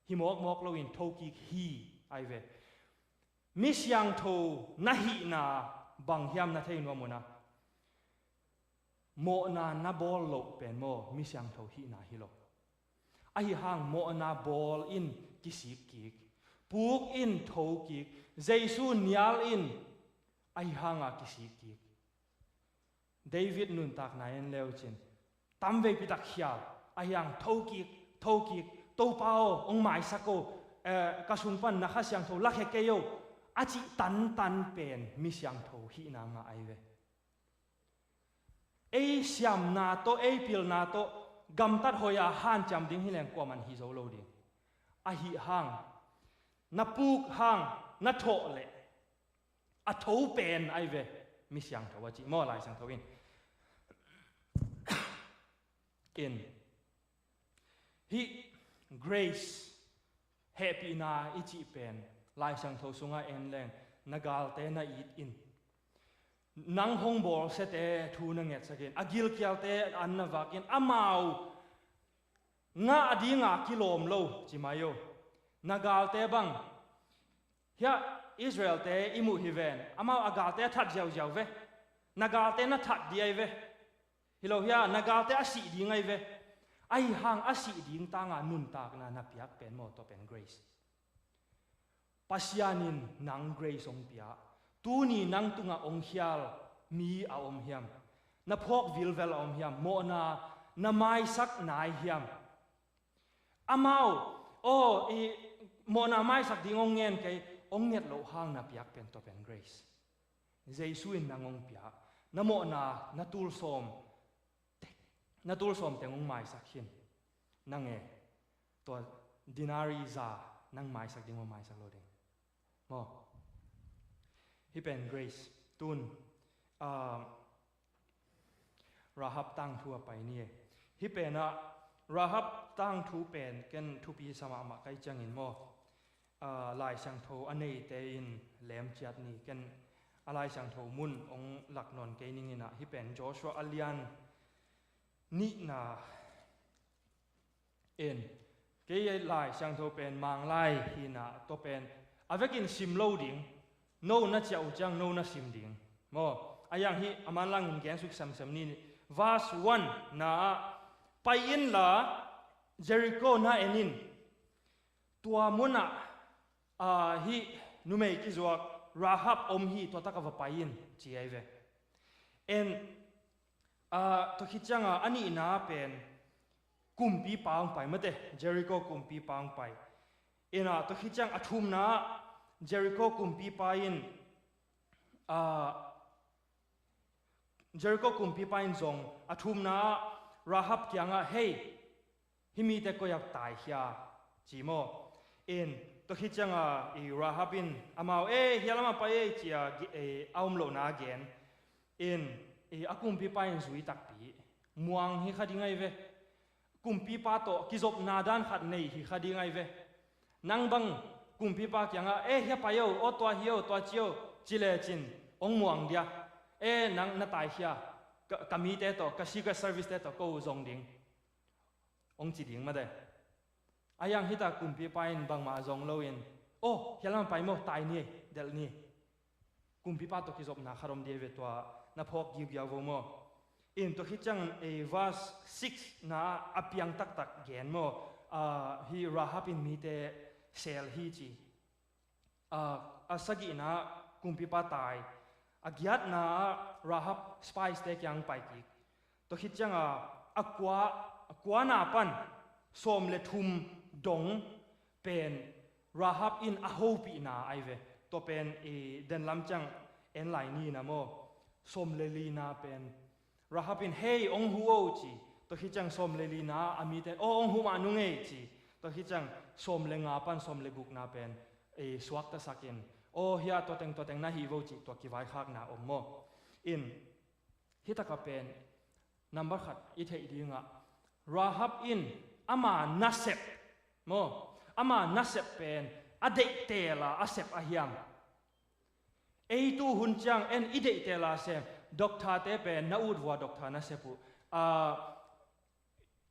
hi mawkmawk loin thokik hi ahi ve. Mi siangtho na hihna bang hiam na thei nuam uh na? Mawhna na bawl loh pen maw mi siangtho hihna hi lo. Ahi hang mawhna bawl in kisik kik, puk in tho kik, Jesu nial in ahi hanga kisik kik. David nuntakna en leucin tam veipi tak khial ahi hang thokik, thokik, Topa aw, hong maisak o, eh, ka sung pan na Kha Siangtho lakhia kei o, a cih tantan pen mi siangtho hihna ngah ahi ve. Ei siamna tawh, ei pilna tawh gamtat hoih a hanciam ding hileng kuaman hi zo lo ding. Ahi hang na puk hang na thawh leh a tho pen ahi ve mi siangtho a cih maw Lai Siangtho in. In hih grace, hehpihna i cih pen Lai Siangtho sungah en leng na galte na it in, nang hong bawlsiate thu na ngetsak in, a gilkialte an na vak in, amau ngah dinga kilawm lo ci mai o. Na galte bang hiah Israelte i muh hi ven, amau a galte a that ziauziau ve. Na galte na that ding ahi ve. Hi lo hia, na galte a sih ding ahi ve. Ahi hang a sih ding tanga nuntakna na piak pen maw, tua pen grace. Pasian in nang grace hong pia. Tuni nang tungah hong khial mi a om hiam? Na phawk vilvel a om hiam? Mawhna na maisak nai hiam? Amau aw, i mawhna maisak ding hong ngen kei, hong nget loh hang na piak pen tua pen grace. Jesu in nang hong pia. Na mawhna na tul sawm, na tul sawm teng hong maisak khin. Nang e, tua denari za nang maisak ding maw, maisak lo ding maw? Hih pen grace. Tun, ah, Rahab tangthu a pai ni e. Hih penah Rahab tangthu pen ken thupi sa mahmah kai ciangin maw, ah, Lai Siangtho a neite in lemciat ni. Ken a Lai Siangtho mun hong lak nawn kei ning inah, hih pen Joshua a lian nihna in, kei Lai Siangtho pen Manglai hinah, tua pen a vekin sim lo ding. No na ciah uh ciang no na sim ding maw? A yang hih a manlangin gen suk semsem ni. Verse one na ah, pai inla Jericho na en in. Tua munah, ah, hih numei kizuak Rahab om hi, tua taka va pai in ci ahi ve. En, ah, tua khit cianga a nihna pen kumpipa hong pai mate, Jericho kumpipa hong pai. Inah tua khit ciang a thumna ah Jericho kumpipa in, ah, Jericho kumpipa in zong a thumna ah Rahab kiangah, hei, hih mite koi a tai hia ci maw? In tua khit cianga i Rahab in amau, e, hia lamah pai ei ci a, e, a om lohna a gen. In, e, a kumpipa in zui takpi. Muang hi kha ding ahi ve. Kumpipa tawh kizopna dan khat nei hi kha ding ahi ve. Nang bang kumpipa kiangah, e, hia pai o, aw tua hi o, tua ci o, ci lecin hong muang dia. E, nang na tai hia? Ka, ka mite tawh, ka Secret Service te tawh ko zong ding, hong ci ding mate. A yang hita kumpipa in bangmah zong loin, aw, hia lamah pai maw, tai ni, delh ni. Kumpipa tawh kizopna khat om ding ahi ve, tua na phawk giugiau vo maw? In tua khit ciang, e, verse six na a piang taktak gen maw? Ah, hih Rahab in mite sel hi ci. Ah, a sagihna ah kumpipa tai. A giatna ah Rahab spies te kiang pai kik. Tua khit cianga a kua, a kuana pan sawm le thum dong pen Rahab in a hopihna ahi ve. Tua pen i denlam ciang en lai ni na maw? Sawm le lina pen Rahab in, hei, hong hu o ci. Tua khit ciang sawm le lina a mite, aw, hong hu mah nung ei ci. Tua khit ciang sawm le nga pan sawm le gukna pen, e, suaktasak in, aw, hia tua teng, tua teng na hi vo ci, tua kivaikhakna om maw? In, Hi taka pen number khat i theih dingah, Rahab in ama nasep, maw, ama nasep pen a deih tela a sep a hiam? Ei tu hun ciang en i deih tela sem, doctor te pen na ut vua doctor nasep uh, a,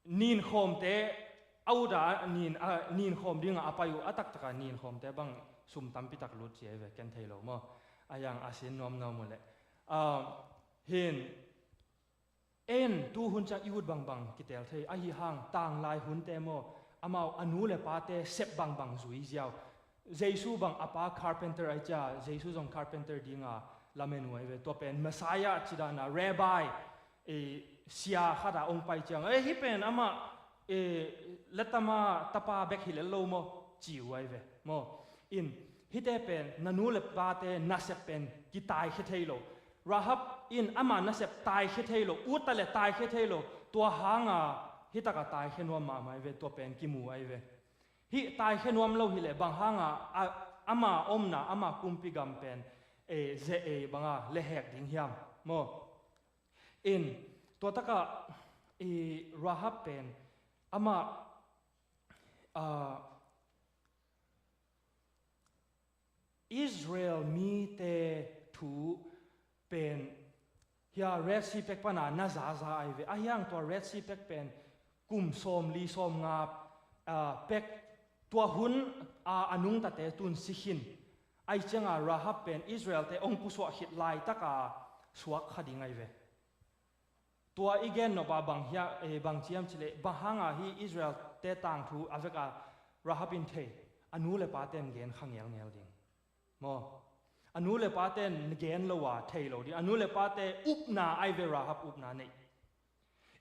ninkhawmte a uta nin, a, ninkhawm dingah a pai uh, a taktaka ninkhawmte bang sum tampi tak lut ci ei ve, ken thei lo maw. A hiang a sin nuamnuam uh leh, a, hin, en tu hun ciang i ut bangbang kitel thei, ahi hang tanglai hunte maw, amau a nu le pate sep bangbang zui ziau. Jesu bang a pa carpenter ai cia, Jesu zong carpenter dinga lamen uh ai ve. Tua pen Messiah cidana, rabbi, e, sia khata ong pai ciang, e, hi pen amah, e, letama tapa bek hi lel lo maw, ci uh ai ve maw. In, hite pen na nu le pate nasep pen kitaikhia thei lo. Rahab in ama nasep taikhia thei lo, ut ta le taikhia thei lo. Tua hanga hi taka taikhia nuam mahmah ai ve, tua pen kimu ai ve. Hih taikhia nuam lo hileh bang hanga, a, ama omna, ama kumpi gam pen, e, ze, e, banga lehek ding hiam maw. In, tua taka, e, Rahab pen ama, a, Israel mite thu pen hia Red Sea pek pana na zaza ai ve. A hiang tua Red Sea pek pen kum sawmli sawmnga, a, pek, tua hun a, a nungtate tun si khin. Ai cianga Rahab pen Israelte ong pusuah khit laitaka suak kha ding ai ve. Tua i gen nop a bang hia, e, bang ciam cileh, bang hanga hi Israelte tangthu a veka Rahab in thei, a nu le paten gen kha ngelngel ding maw. A nu le paten gen lo a thei lo ding, a nu le pate upna ai ve, Rahab upna nei.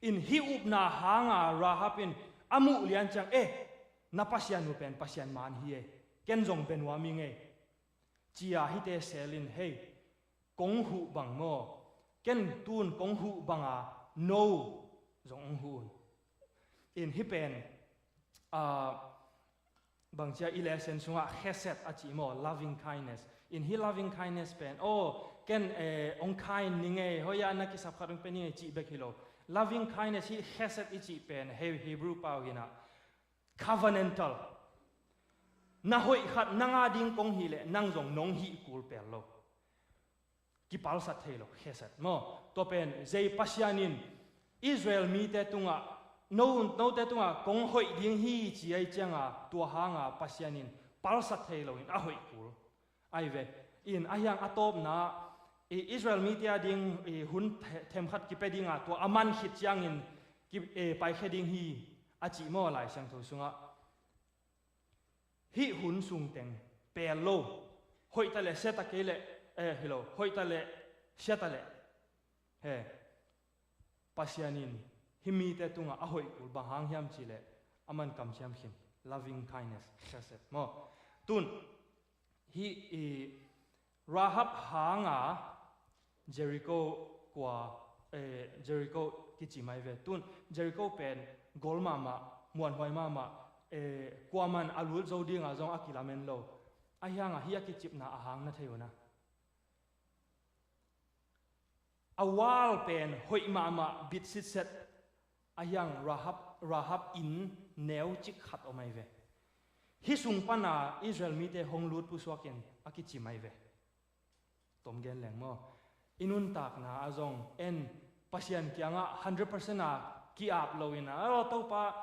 In, hih upna hanga Rahab in a muh lian ciang, e, na Pasian uh pen Pasian man hi e, ken zong bia nuam ing e, cia hite selin, hei, kong huh bang maw, ken tun kong huh banga no zong ong huh un. In, hi pen, a, bang cia i lesson sungah chesed a ci maw, loving kindness. In, hi loving kindness pen, oh, ken, e, ong kind ning e, hoia na kisap khat ong pe ning e, cih bek hi lo. Loving kindness hi chesed i cih pen, he, Hebrew pau hinah covenantal. Na hoih khat nang a ding kong hileh nang zong nong hih kul pel lo. Kipalsat thei lo, chesed maw. Tua pen zei Pasian in Israel mite tungah, no, note tungah kong hoih ding hi ci ai cianga, tua hanga Pasian in palsat thei loin a hoih kul ai ve. In, a hiang a tawpna, i, Israel mite a ding, i, hun the-, themkhat kipia dinga tua a man khit ciangin ki, e, paikhia ding hi a ci maw, Lai Siangtho sungah. Hih hun sungteng pel lo, hoih ta le sia ta kei le, e, hi lo, hoih ta le sia ta le, he, Pasian in hih mite tungah a hoih kul bang hang hiam cileh, a man kamciam khin, loving kindness, chesed maw. Tun, hih i Rahab hanga Jericho kua, eh, Jericho kicim ai ve. Tun Jericho pen gol mahmah, muanhuai mahmah, eh, kuaman a lut zo dinga zong a kilamen lo. A hianga hih a kicipna a hang na thei uh na. A wall pen hoih mahmah, bit sitset. A hiang Rahab, Rahab inn neu cik khat om ai ve. Hih sung pana Israel mite hong lut pusuakin a kicim ai ve. Tom gen leng maw? I nuntakna ah zong en Pasian kiangah hundred percent a ki-ap loin a, "Aw Topa,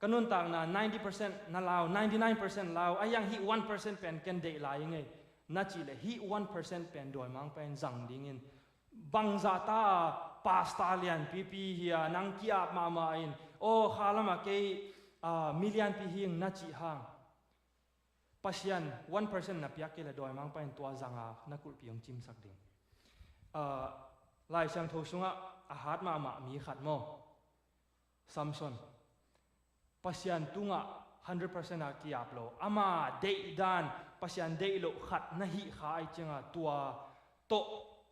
ka nuntakna ninety percent na lau, ninety nine percent lau, a hiang hih one percent pen ken deih lai ing ei," na cih leh hih one percent pen dawimangpa in zang dingin, bangzahta pasta lianpipi hi-a nang ki-ap mahmah in, aw kha lamah kei, ah, mi lianpi hi ing na cih hang, Pasian one percent na piak kei leh dawimangpa in tua zanga na kulhpi hong cimsak ding. Ah, Lai Siangtho sungah a hat mahmah mi khat maw? Samson. Pasian tungah hundred percent a ki-ap lo, ama deihdan, Pasian deih loh khat na hih kha ai cianga tua tawh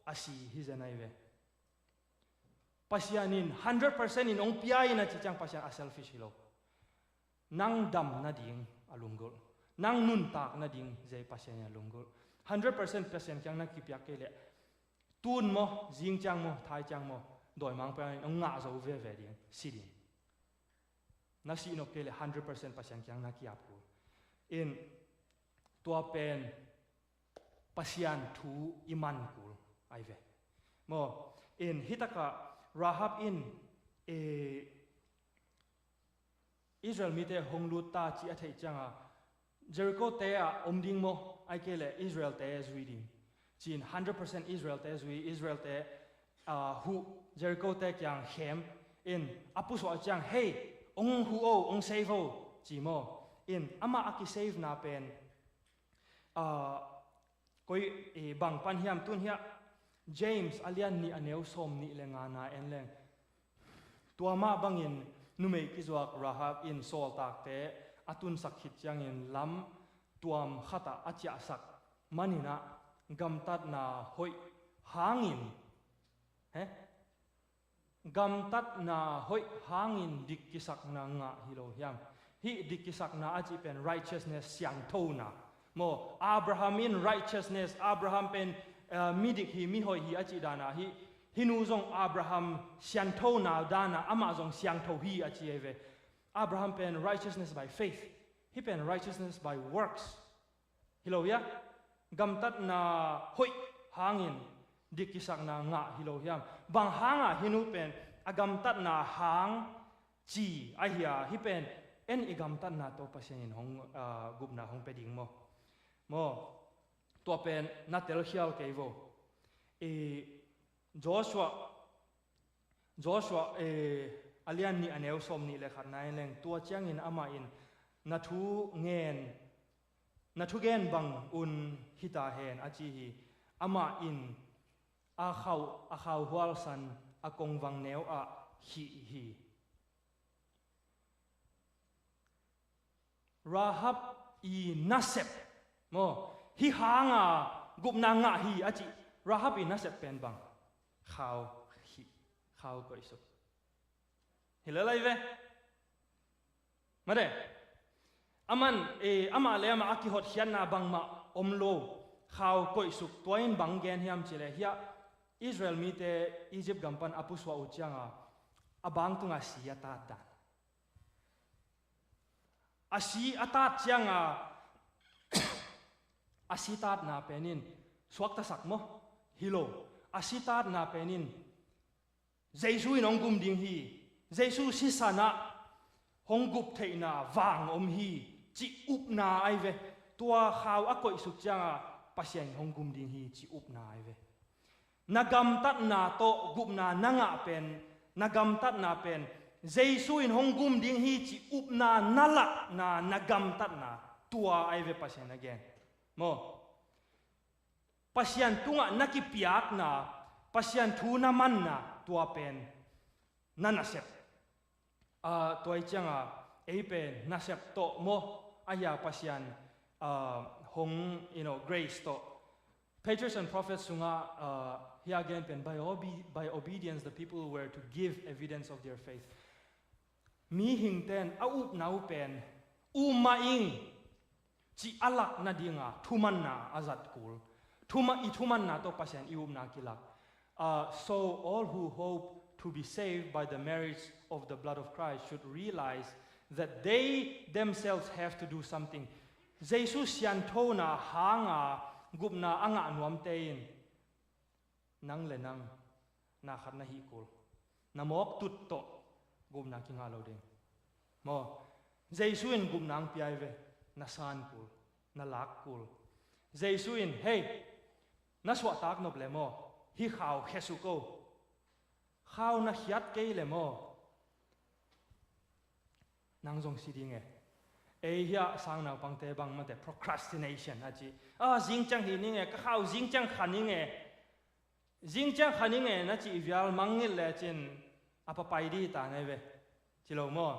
a si hi zen ai ve. Pasian in hundred percent in hong pia in a ci ciang Pasian a selfish hi lo. Nang dam nading a lunggulh, nang nuntak nading zei Pasian in a lunggulh. Hundred percent Pasian kiang na kipiak kei leh tun maw, zing ciang maw, thai ciang maw, dawimangpa in hong ngah zo veve ding, si ding. Na sih nop kei leh hundred percent Pasian kiang na ki-ap kul. In tua pen Pasian thu i man kul ai ve. Maw, in hitakah Rahab in, eh, Israel mite hong lut ta cih a theih cianga, Jericho te ah om ding maw, ai kei leh Israel te zui ding. Ci-in hundred percent Israel te zui, Israel te, ah, huh, Jericho te kiang khem in a pusuah ciang, "Hei, hong huh o, hong save o," ci maw. In amah a kisavena pen, ah, koi, eh, bang pan hiam tun hiah James a lian nih a neu sawm nih le nga na en leng. Tua mah bangin numei kizuak Rahab in sawltakte a tunsak khit ciangin lam tuam khatah a ciahsak maninah gamtatna hoih hangin, he? Gamtatna hoih hangin dik kisakna ngah hi lo hiam? Hih dik kisakna a cih pen righteousness, siangthona. Maw, Abraham in righteousness, Abraham pen, eh, midik hi, mihoih hi a cih dana hih, hih nu zong Abraham sianthona dana amah zong siangtho hi a ci ei ve. Abraham pen righteousness by faith. Hih pen righteousness by works. Hi lo hia? Gamtatna hoih hangin dik kisakna ngah hi lo hiam? Bang hanga hih nu pen a gamtatna hang ci a hia? Hih pen en i gamtatna tawh Pasian in hong, ah, gupna hong pia ding maw? Maw, tua pen na telkhial kei vo. I Joshua, Joshua, eh, a lian nih a neu sawm nih le khat na en leng, tua ciangin amah in, "Na thu ngen, na thugen bang un hita hen," a ci hi. Amah in a khau, a khau hualsan a kongvang neu ah khih hi. Rahab i nasep, maw, hih hanga gupna ngah hi a cih Rahab i nasep pen bang? Khau khih, khau koihsuk. Hi lel ai ve. Mate, aman, eh, amah le amah a kihotkhiatna bangmah om lo, khau koihsuk. Tua in bang gen hiam cih leh hiah Israel mite Egypt gam pan a pusuah uh cianga a bang tunga si a tat dan. A si a tat cianga, a si tatna pen in suaktasak maw? Hi lo. A si tatna pen in Jesu in hong gum ding hi. Jesu sisan ah hong gup theihna vang om hi, cih upna ai ve. Tua khau a koihsuk cianga Pasian in hong gum ding hi, cih upna ai ve. Na gamtatna tawh gupna na ngah pen, na gamtatna pen Jesu in hong gum ding hi, cih upna na lakna, na gamtatna, tua ai ve Pasian a gen. Maw? Pasian tungah na kipiakna, Pasian thu na manna, tua pen na nasep. Ah, tua i cianga ei pen nasep tawh maw, a hia Pasian, ah, hong, you know, grace tawh. Patriarchs and Prophets sunga, ah, hia gen pen by obe-, by obedience the people were to give evidence of their faith. Mihingten a upna uh pen um mah ing cih a lak nadinga thumanna a zat kul. Thuma-, i thumanna tawh Pasian i upna kilak. Uh, so all who hope to be saved by the merits of the blood of Christ should realize that they themselves have to do something. Jesu sianthona hanga gupna a ngah nuamte in nang le nang na khat na hih kul. Na mawk tut tawh gupna kingah lo ding. Maw, Jesu in gupna ang piai ve, na san kul, na lak kul. Jesu in, "Hei, na suahtak nop le maw, hih khau khesuk o. Khau na khiat kei le maw, nang zong si ding e." Ei hiah sangnaupangte bang mate procrastination a ci. "Ah, zingciang hih ning e, ka khau zingciang kha ning e. Zingciang kha ning e," na cih vial mangngilh lecin a papai dih ta nai ve. Ci lo maw?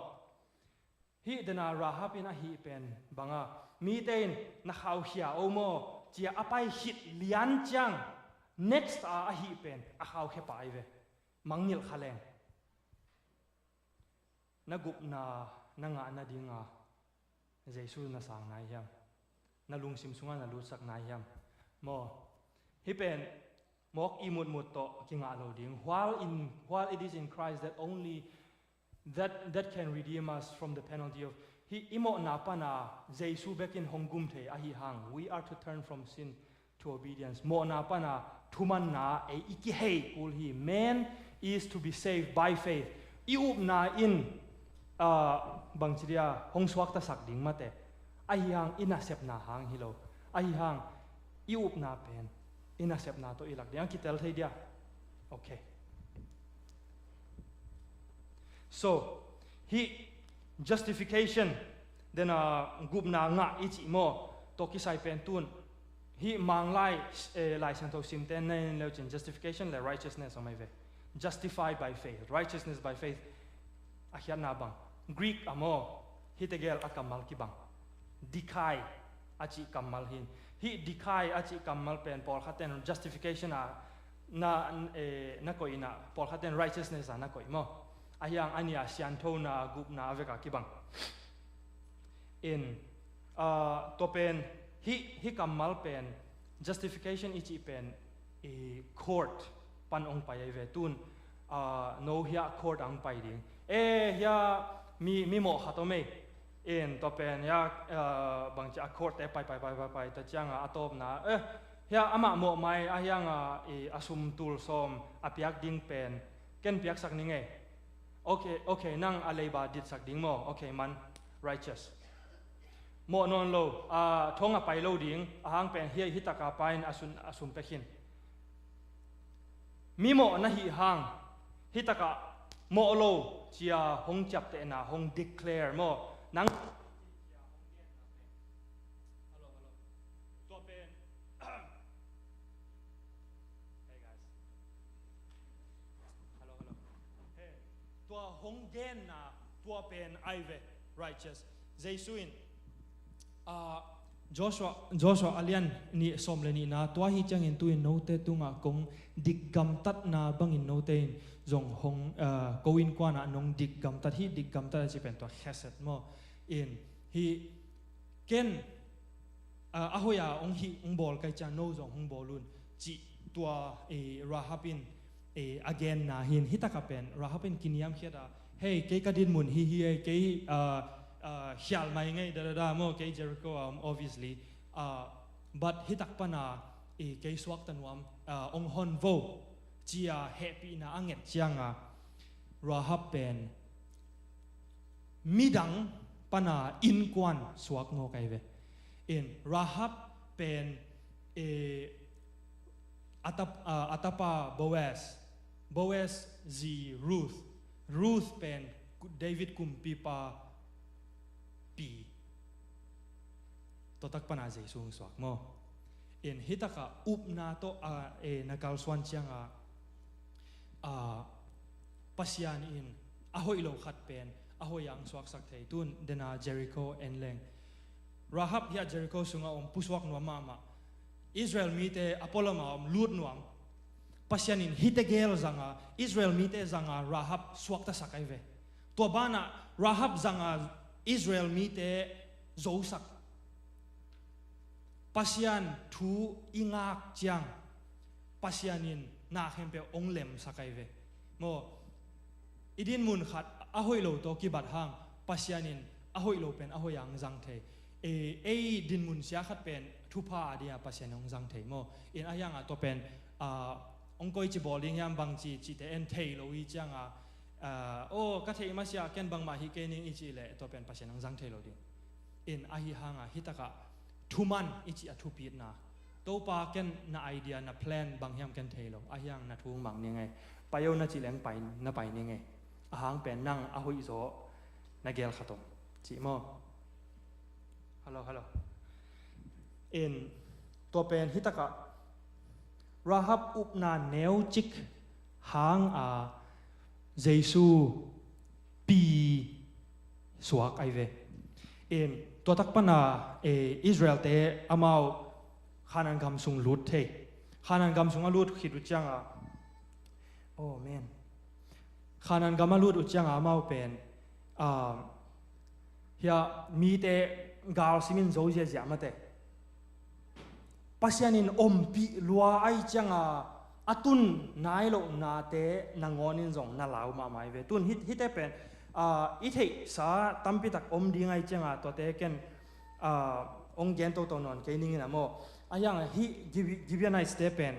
Hih dena Rahab in a hih pen banga mite in, "Na khau khia o maw?" cia a pai khit lian ciang next a a hih pen a khau khia pah ai ve. Mangngilh kha leng. Na gupna na ngah nadinga Jesu na sang nai hiam? Na lungsim sungah na lutsak nai hiam? Maw, hih pen mawk ihmutmut tawh kingah lo ding. While in, while it is in Christ that only that, that can redeem us from the penalty of, hih i mawhna pana Jesu bekin hong gum thei ahi hang, we are to turn from sin to obedience. Mawhna pana thumanna ei i kihei kul hi. Man is to be saved by faith. I upna in, ah, bangci dia hong suaktasak ding mate. Ahi hang i nasepna hang hi lo. Ahi hang i upna pen i nasepna tawh i lak ding a kitel thei dia. Okay. So, hih justification, then, ah, gupna ngah i cih maw, tawh kisai pen tun, hih Manglai, eh, Lai Siangtho simte na en leu cin justification le righteousness om ai ve. Justified by faith, righteousness by faith. A khiatna bang, Greek a maw, hih tegel a kammal kibang. Dikaiō a cih kammal hi. Hih dikaiō a cih kammal pen pawlkhat ten justification a na, eh, na koih in a, pawlkhat ten righteousness a na koih maw. Ahi hang a nia sianthona, gupna a vek a kibang. In, ah, tua pen, hih, hih kammal pen, justification i cih pen, i court pan ong pai ai ve tun, ah, no hiah court ang pai ding. Eh, hiah mi, mi mawh khat om ei. In, tua pen hiah, ah, bangci a court te pai, pai, pai, pai, pai, ta ciang a, a tawpna, eh, hiah amah mawh mai, ahi hang a, i, a sum tul sawm a piak ding pen ken piaksak ning ei. Okay, okay, nang a leiba ditsak ding maw? Okay, man, righteous. Mawh nawn lo, ah, thong a pai lo ding, a hang pen hiah, hih taka pai in a sum, a sum pia khin. Mi mawh na hih hang, hih taka mawh lo, ci a hong ciaptehna, hong declare maw? Nang Hello, hello. Tua pen. Hey, guys. Hello, hello. Hey. Tua hong genna, tua pen ai ve, righteous. Jesu in, ah, Joshua, Joshua a lian nih sawm le nihna, tua hi ciangin tu-in note tungah kong dik gamtatna bangin note in zong hong, ah, ko innkuan ah nong dik gamtat hi, dik gamtat a ci pen tua chesed maw. In, hih ken, ah, a hoih a hong hih hong bawl ka hih ciang no zong hong bawl un, cih tua, eh, Rahab in, eh, a genna hi in, hih taka pen Rahab in kiniamkhiat a, hei, kei ka dinmun hi hi ei, kei, ah, ah, khial mai ngei, da, da, da, maw, kei Jericho a om, obviously. Ah, but hih tak pana, eh, kei suakta nuam, ah, hong hon vo, ci a hehpihna a nget ciang a, Rahab pen midang pana innkuan suak ngawk ai ve. In, Rahab pen, eh, a tap-, ah, a tapa Boaz, Boaz zi Ruth, Ruth pen David kumpipa pi. Tua tak pana Jesu hong suak maw. In, hih taka upna tawh, ah, eh, na kalsuan ciang a, ah, Pasian in a hoih lo khat pen a hoih a hong suaksak thei. Tun dena Jericho en leng. Rahab hiah Jericho sungah om, pusuak nuam mahmah. Israel mite a pualam a om, lut nuam. Pasian in hihte gel zang a, Israel mite zang a Rahab suaktasak ai ve. Tua banah Rahab zang a Israel mite zosak. Pasian thu i ngak ciang, Pasian in na khempeuh hong lemsak ai ve. Maw, i dinmun khat a hoih lo tawh kibat hang, Pasian in a hoih lo pen a hoih a hong zang thei. Ei, ei dinmun sia khat pen thupha a dia Pasian hong zang thei maw. In, ahi hang a tua pen, ah, hong koici bawl ding hiam, bangci cihte en thei lo hi ciang a, ah, aw, ka theih masiah ken bangmah hi kei ning i cih leh tua pen Pasian hong zang thei lo ding. In, ahi hang a hih taka thuman i cih a thupitna, Topa, ken na idea, na plan bang hiam ken thei lo. Ahi hang na thu hong mang ning ei. Pai o na cih leng pai, na pai ning ei. A hang pen nang a hoih zaw na gel khat om, cih maw. Hello, hello. In, tua pen hih taka Rahab upna neucik hang a Jesu pi suak ai ve. In, tua tak pana, eh, Israel te amau Khanaan gam sung lut thei. Khanaan gam sung a lut khit uh ciang a, oh man. Khanaan gam a lut uh ciang a amau pen, ah, hiah mite gal simin zo ziahziah mate. Pasian in ompih lua ai ciang a, a tun nai lohnate nangawn in zong na lau mahmah hi ve. Tun hih, hihte pen, ah, i theihsa tampi tak om ding ahih ciangin tuate ken, ah, hong gen toto nawn kei ning in a maw. Ahih hang hih Gibi-, Gibeonite-te pen,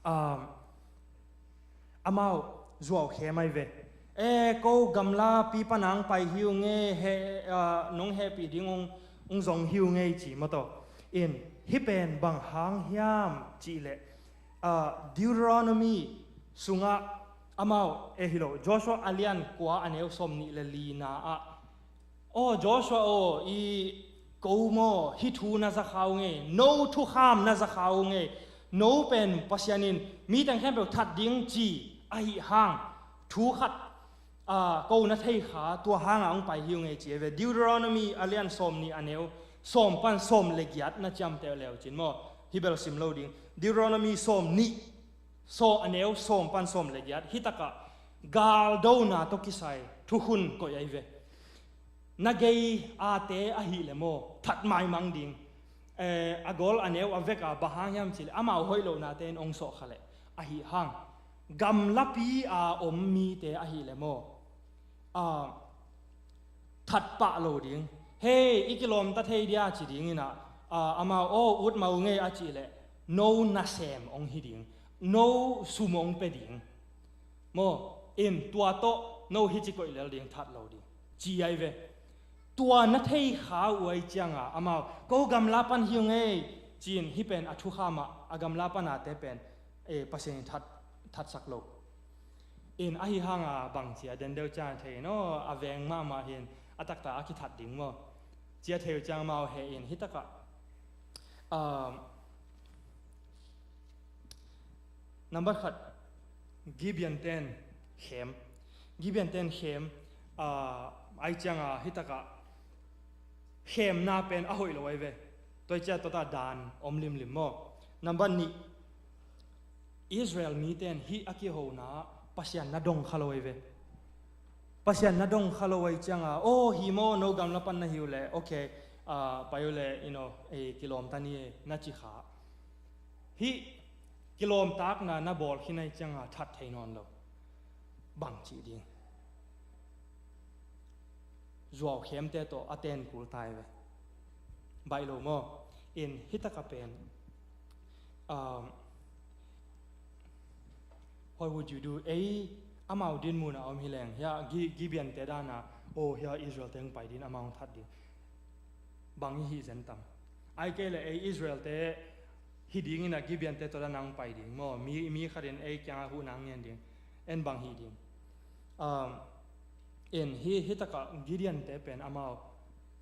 ah, amau zuau khem ahi ve. E, ko gamlapi pan a hong pai hi ung e, he, ah, nong hehpih ding hong, hong zong hi ung e ci maw tawh. In, hih pen bang hang hiam cih leh, ah, Deuteronomy sungah amau, e, hi lo, Joshua a lian kua a neu sawmnih le lina ah, "Aw Joshua aw, i ko maw, hih thu na za kha ung e, no thukham na za kha ung e, no pen Pasian in mi teng khempeuh that ding ci ahih hang thu khat, ah, ko na thei kha, tua hangah hong pai hi ung e," ci ahi ve. Deuteronomy a lian sawmnih a neu sawm pan sawm le giat na ciamteh le uh cin maw, hih bel sim lo ding. Deuteronomy sawmnih, sawm a neu sawm pan sawm le giat, hih takah galdona tawh kisai thukhun koih ahi ve. Na gei ate ahih leh maw, that maimang ding. Eh, a gol a neu a vek a bang hang hiam cih leh, amau hoih lohnate in hong sawh kha leh, ahih hang gamlapi a om mite ahih leh maw, ah, that pah lo ding. "Hei, i kilawm ta thei dia," ci ding in a, ah, amau, "Aw, ut mah ung e," a cih leh, no nasem hong hi ding, no sum hong pia ding. Maw, in tua tawh no hih ci koih lel ding, that lo ding, ci ahi ve. Tua na thei kha uh ahih ciangin amau, "Ko gamla pan hi ung e," ci-in, hih pen a thukham ah, a gamla pan ate pen, eh, Pasian in that, thatsak lo. In, ahih hangin bang ci a, den deuh ciang thei in, aw, a veng mahmah hi in, a taktak a kithat ding maw, ci a thei uh ciang amau heh in, hih takah, um, number khat, Gibeon-te in khem. Gibeon-te in khem, ah, ahih ciangin hih takah khemna pen a hoih lo ahi ve. Tua ahih ciangin tua ta dan om limlim maw. Number nih, Israel mite in hih a kihona ah Pasian na dong kha lo ahi ve. Pasian na dong kha lo ahih ciangin, "Aw, hi maw, no gamla pan na hi uh leh, okay, ah, pai uh leh, you know, eh, kilawm ta ni e," na ci kha. Hih kilawmtatna na bawl khin ahih ciangin that thei nawn lo. Bang cih ding. Zuau khemte tawh a ten kul ta ahi ve. Baih lo maw. In, hih takah pen, um, what would you do? Ei, amau dinmun a om hi leng, hiah Gi-, Gibeon-te dan a, "Aw, hiah Israel-te hong pai ding, amau hong that ding," bang i hih zen tam? Ahih kei leh ei Israel-te hi ding in a, Gibeon-te tua dan a hong pai ding maw, mi, mi khat in ei kiangah huhna ngen ding, en bang hih ding? Um, in, hih, hih takah Gideon-te pen amau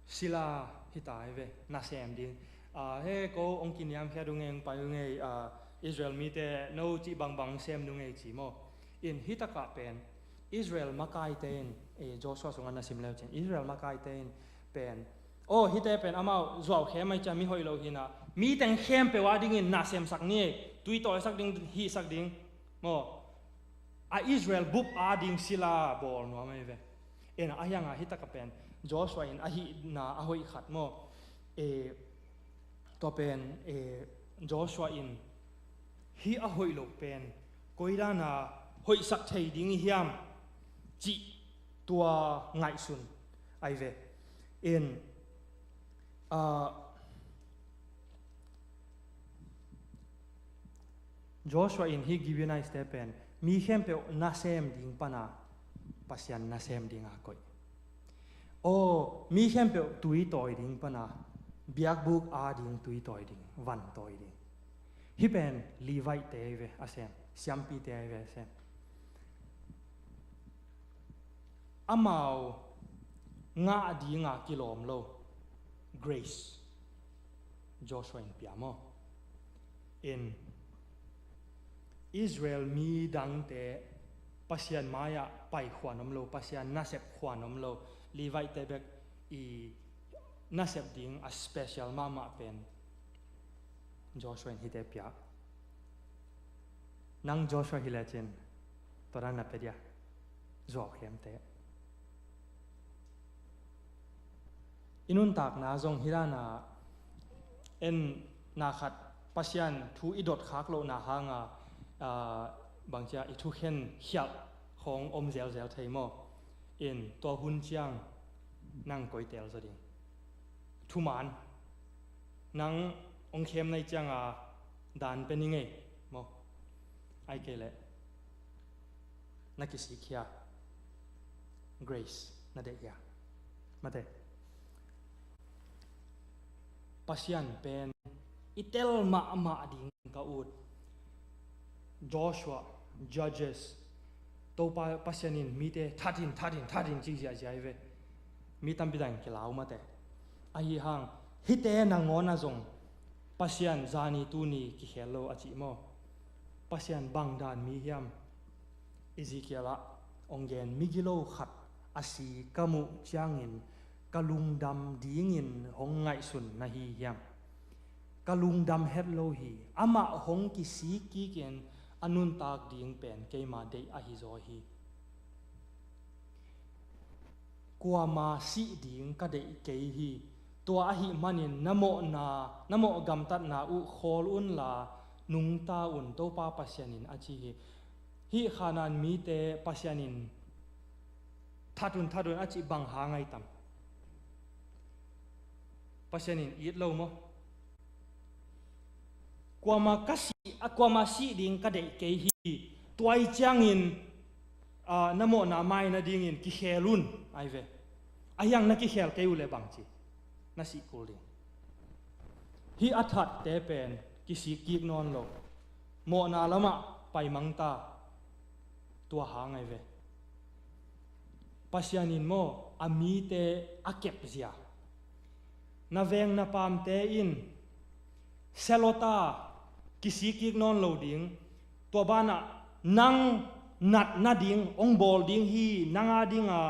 sila hi ta ahi ve, nasem ding. Ah, "He, ko hong kiniamkhiat ung e, hong pai ung e, ah, Israel mite no cih bangbang hong sem nung e," ci maw. In, hih takah pen Israel makaite in, eh, Joshua sungah na sim le uh cin, Israel makaite in pen, "Aw, hihte pen amau zuau khem ahih ciang mi hoih lo hi in a, mi teng khempeuh adingin nasemsak ni e, tui tawisak ding, hihsak ding," maw. A Israel bup ading sila bawl nuam ahi ve. In, ahih hangin hih takah pen Joshua in a hihna a hoih khat maw, eh, tua pen, eh, Joshua in hih a hoih loh pen koi dan a hoihsak thei ding i hiam cih tua ngaihsun ahi ve. In, ah, Joshua in hih Gibeonite-te pen mi khempeuh nasem ding pan a Pasian nasem ding a koih. Aw, mi khempeuh tui tawi ding pan a, biakbuk ading tui tawi ding, van tawi ding. Hih pen Levite ahi ve a sem, siampite ahi ve a sem. Amau ngah ding a kilawm lo grace Joshua in pia maw. In, Israel mi dangte Pasian mai-ah pai khuan om lo, Pasian nasep khuan om lo, Levite bek i nasep ding a special mahmah pen Joshua in hihte pia. Nang Joshua hi lecin tua dan na pia dia, zuau khemte. I nuntakna zong hih dan a, en, na khat Pasian thu i dot khak lohna hanga, ah, bangcia i thukhen khialh khawng om zelzel thei maw? In tua hun ciang nang koi tel zaw ding? Thuman. Nang ong khem nai cianga dan pe ni ngei maw? Ai kei leh na kisik hia? Grace na deih hia? Mate. Pasian pen i tel mahmah ding ka ut. Joshua, Judges, Topa Pasian in mite that in, that in, that in ci ziahziah hi ve. Mi tampi dang kilau mate. Ahi hang, hihte nangawn ah zong Pasian zani tuni kikhel lo a cih maw? Pasian bang dan mi hiam? Ezekiel ah ong gen, migilo khat a si ka muh ciangin ka lungdam dingin hong ngaihsun na hi hiam? Ka lungdam het lo hi. Amah hong kisik kikin a nuntak ding pen keima deih ahi zaw hi. Kuama sih ding ka deih kei hi. Tua ahih manin na mawhna, na mawh gamtatna uh khawl unla nungta un, Topa Pasian in a ci hi. Hih Khanaan mite Pasian in that un, that un a cih bang hang ai tam? Pasian in it lo maw? Kuama ka sih, a kuama sih ding ka deih kei hi. Tua i ciangin, ah, na mawhna mai nadingin kikhel un ai ve. Ahi hang na kikhel kei uh leh bang ci? Na sih kul ding. Hih a thatte pen kisik kik nawn lo. Mawhna lamah paimang ta. Tua hang ai ve. Pasian in maw a mite a kepzia? Na veng na pamte in selota kisik kik nawn lo ding. Tua banah nang nat nading ong bawl ding hi, nang a dinga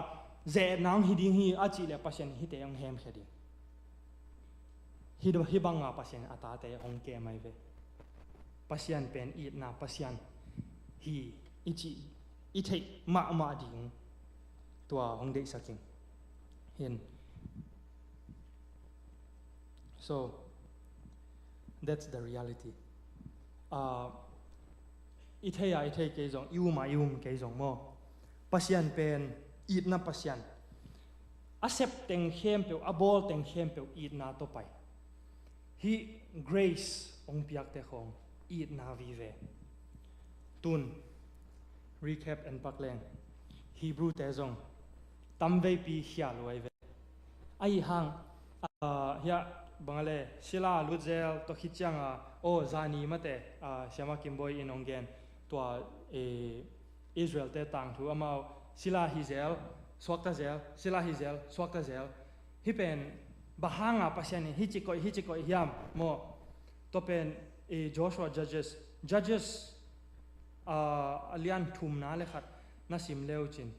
ze-etna ong hi ding hi a cih leh Pasian in hihte ong hemkhia ding. Hih, hih banga Pasian a tate hong kem ai ve. Pasian pen itna Pasian hi i cih i theih mahmah ding tua hong deihsak ing. Hin. So, that's the reality. Ah, i thei a i thei kei zong, i um a i um kei zong maw? Pasian pen itna Pasian. A sep teng khempeuh, a bawl teng khempeuh itna tawh pai. Hih grace hong piakte khawng itna vive. Tun recap en pak leng, Hebrew-te zong tamveipi khial uh ai ve. Ahi hang, ah, hiah bang a le, sila lutzel tawh khit cianga, aw, zani mate, ah, Siama Kimbawi in hong gen tua, eh, Israel-te tangthu amau sila hi zel, suakta zel, sila hi zel, suakta zel. Hih pen bang hanga Pasian in hih ci koih, hih ci koih hiam maw? Tua pen, eh, Joshua, Judges, Judges, ah, a lian thumna le khat na sim leucin,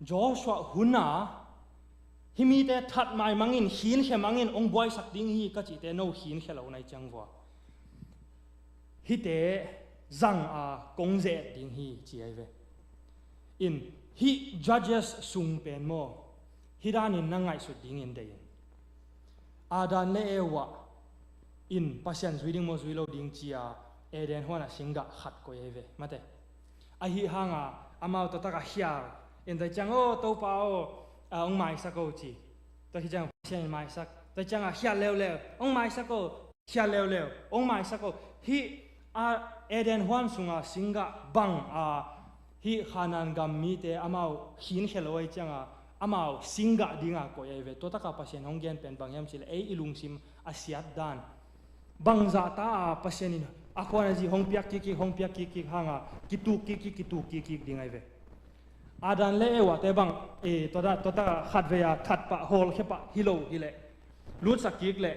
Joshua huna hih mite that maimangin, khinkhia mangin, ong buaisak ding hi ka cihte no khinkhia lo nai ciang vua, hihte zang a kong ze-et ding hi ci ai ve. In hih Judges sung pen maw, hih danin na ngaihsut dingin dei in. Adam le Eva in Pasian zui ding maw zui lo ding cia Eden huana singgah khat koih ai ve mate. Ahi hanga amau tawh taka khial in, tua ciang, aw, Topa aw, a, ong maisak o ci. Tua hi ciang Pasian in maisak. Tua cianga khial leuleu, ong maisak o, khial leuleu, ong maisak o. Hih a Eden huan sunga singgah bang a hih Khanaan gam mite amau khinkhia lo ai cianga amau singgah dinga koih ai ve. Tua taka Pasian hong gen pen bang hiam cih leh ei i lungsim a siat dan. Bangzah ta a Pasian in a khuan a zi hong piak kik kik, hong piak kik kik hanga kituk kik kik, kituk kik kik ding ai ve. Adam le Eva-te bang, eh, tua ta, tua ta khatvei a that pah, hawlkhia pah hi lo hi leh, lutsak kik leh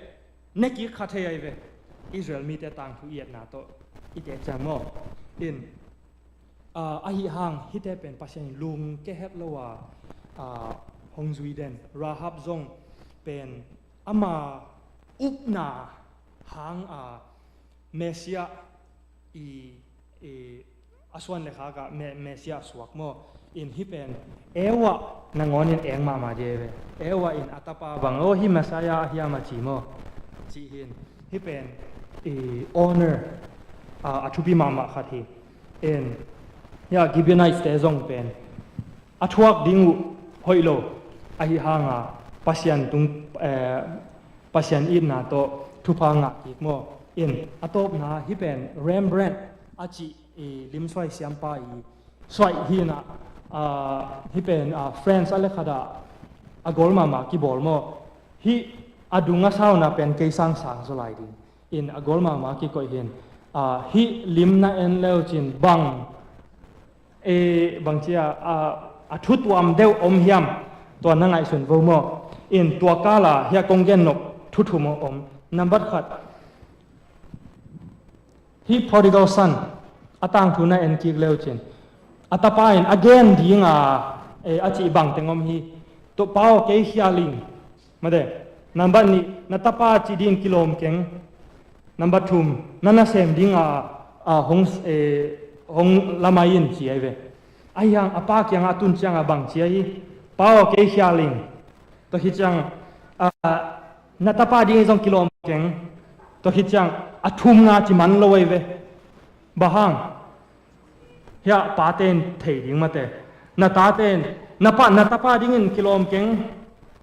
ne kik kha thei ai ve. Israel mite tangthu i etna tawh i te ciang maw? In, ah, ahi hang hihte pen Pasian in lungke het lo a, ah, hong zui den. Rahab zong pen ama upna hanga Messiah i, i, a suan le khak ah Me-, Messiah suak maw? In hih pen Eva nangawn in eng mahmah ding ai ve. Eva in a tapa bang, aw, hih Messiah ahi hiam a ci maw? Cih hin hih pen, i, honor, a, a thupi mahmah khat hi. In, ya, Gibeonites te zong pen a thuak ding uh hoih lo ahi hanga Pasian tung, eh, Pasian itna tawh thupha ngah kik maw. In, a tawpna hih pen Rembrandt a cih i lim suai siampa i suai hi na, ah, hih pen, ah, France a le khat ah a gol mahmah kibawl maw. Hih a dung a sauna pen kei sang sang zaw lai ding. In a gol mahmah kikoih hin, ah, hih lim na en leu cin bang, e, bang cia, ah, a thutuam deuh om hiam, tua na ngaihsun vo maw. In tua kala hia kong gen nop thu thum om. Nambat khat, hih prodigal son a tangthu na en kik leu cin a tapa in a gen dinga, eh, a cih bang teng om hi. Tua pa aw, kei khial ing. Mate, nambat nih, na tapa ci ding kilawm keng. Nambat thum, na nasem dinga, a, hong, eh, hong lamai in ci ai ve. Ahi hang a pa kiangah a tun ciangah bang ci ai hi. Pa aw, kei khial ing. Tua hi ciang, a, na tapa ding zong kilawm keng. Tua hi ciang a thumna ci man lo ai ve. Bang hang? Hia pa ten thei ding mate. Na ta ten, na pa, na tapa dingin kilawm keng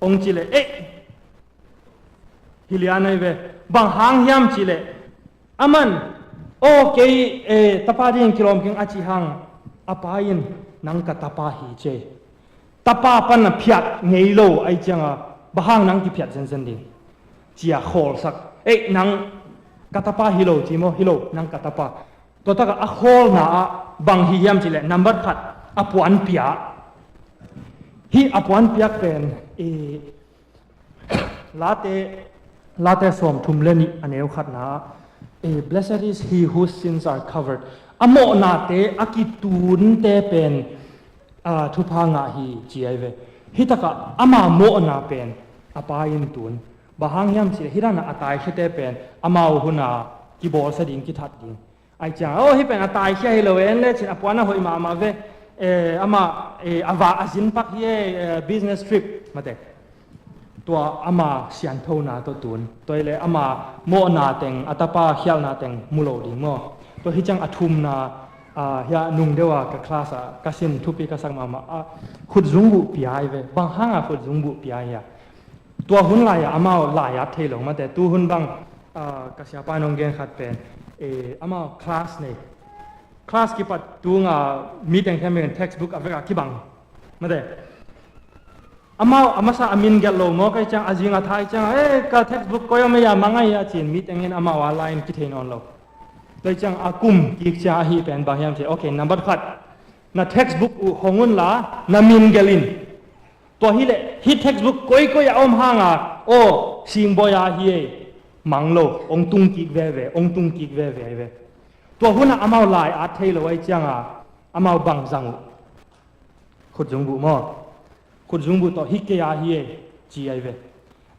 ong ci le, eh, hi lian ai ve. Bang hang hiam ci le, aman, aw, kei, eh, tapa dingin kilawm keng a ci hang, a pa in, nang ka tapa hi ci. Tapa pan a phiat ngei lo ai cianga, bang hang nang kiphiat zenzen ding? Cia khawlsak. Ei, nang ka tapa hi lo ci maw, hi lo, nang ka tapa. Tua taka a khawlna ah bang hi hiam ci le, nambat khat, a puan pia. Hih a puan piak pen, i, Late, Late sawm thum le nih a neu khatna ah, eh, "Blessed is he whose sins are covered." A mawhnate a kitunte pen, ah, thupha ngah hi ci ai ve. Hi takah ama mawhna pen a pa in tun. Bang hang hiam ci le, hi dana a taikhiate pen amau huna kibawlsia ding, kithat ding. Ai ciang, oh, hih pen a taikhia hi lo en le cin a puan a hoih mahmah ve. Eh, ama, eh, a vak a zin pak hi e, eh, business trip mate. Tua ama sianthona tawh tun. Tua ile ama mawhna teng, a tapa khialhna teng mu lo ding maw. Tua hi ciang a thumna, ah, hia nung deuh a ka class ah ka sin thupi ka sak mahmah. Ah, khutzungbuh pia ai ve. Bang hanga khutzungbuh pia hia? Tua hun lai-ah amau lai-at thei lo mate. Tu hun bang, ah, ka siapa nong gen khat pen, eh, amau class nei. Class kipat tunga mi teng khempeuh in textbook a veka kibang mate. Amau a masa a min gelh lo maw, kai ciang a zing a thai ciang, eh, ka textbook koi om ei a, mang ei a cin mi teng in amau a line kithei nawn lo. Tua ciang a kum kik ciang ahi pen bang hiam ci. Okay, nambat khat. Na textbook uh hong un la, na min gelh in. Tua hileh, hih textbook koikoi a om hanga, aw, singbawi a hi ei, mang lo, ong tung kik veve, ong tung kik veve ve. Tua hunah amau lai-at thei lo ai cianga, amau bang zang uh. Khutzungbuh maw. Khutzungbuh tawh hih kei a hi ei, ci ai ve.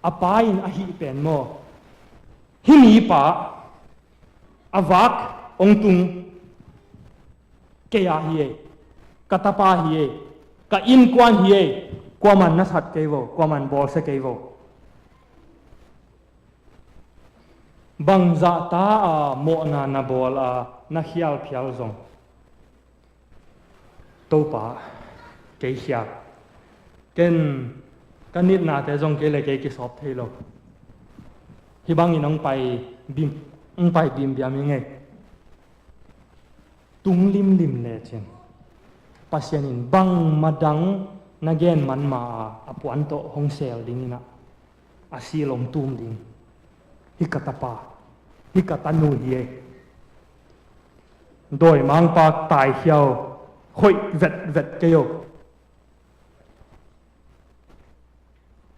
A pa in a hih pen maw. Hih mipa, a vak ong tung kei a hi ei, ka tapa hi ei, ka innkuan hi ei, kuaman na that kei vo, kuaman bawlsia kei vo. Bangzah ta a mawhna na bawl a na khial phial zong, Topa, kei khial. Ken ka nitnate zong kei le kei kisawp thei lo. Hih bangin hong pai bim, hong pai bimbiam ing ei. Tung limlim lecin Pasian in bangmah dang na gen manmah a, a puan tawh hong sel dingin ah, a sil hong tum ding. Hih ka tapa, hih ka tanu hi ei. Dawimangpa taikhia uh, hoih vetvet kei uh.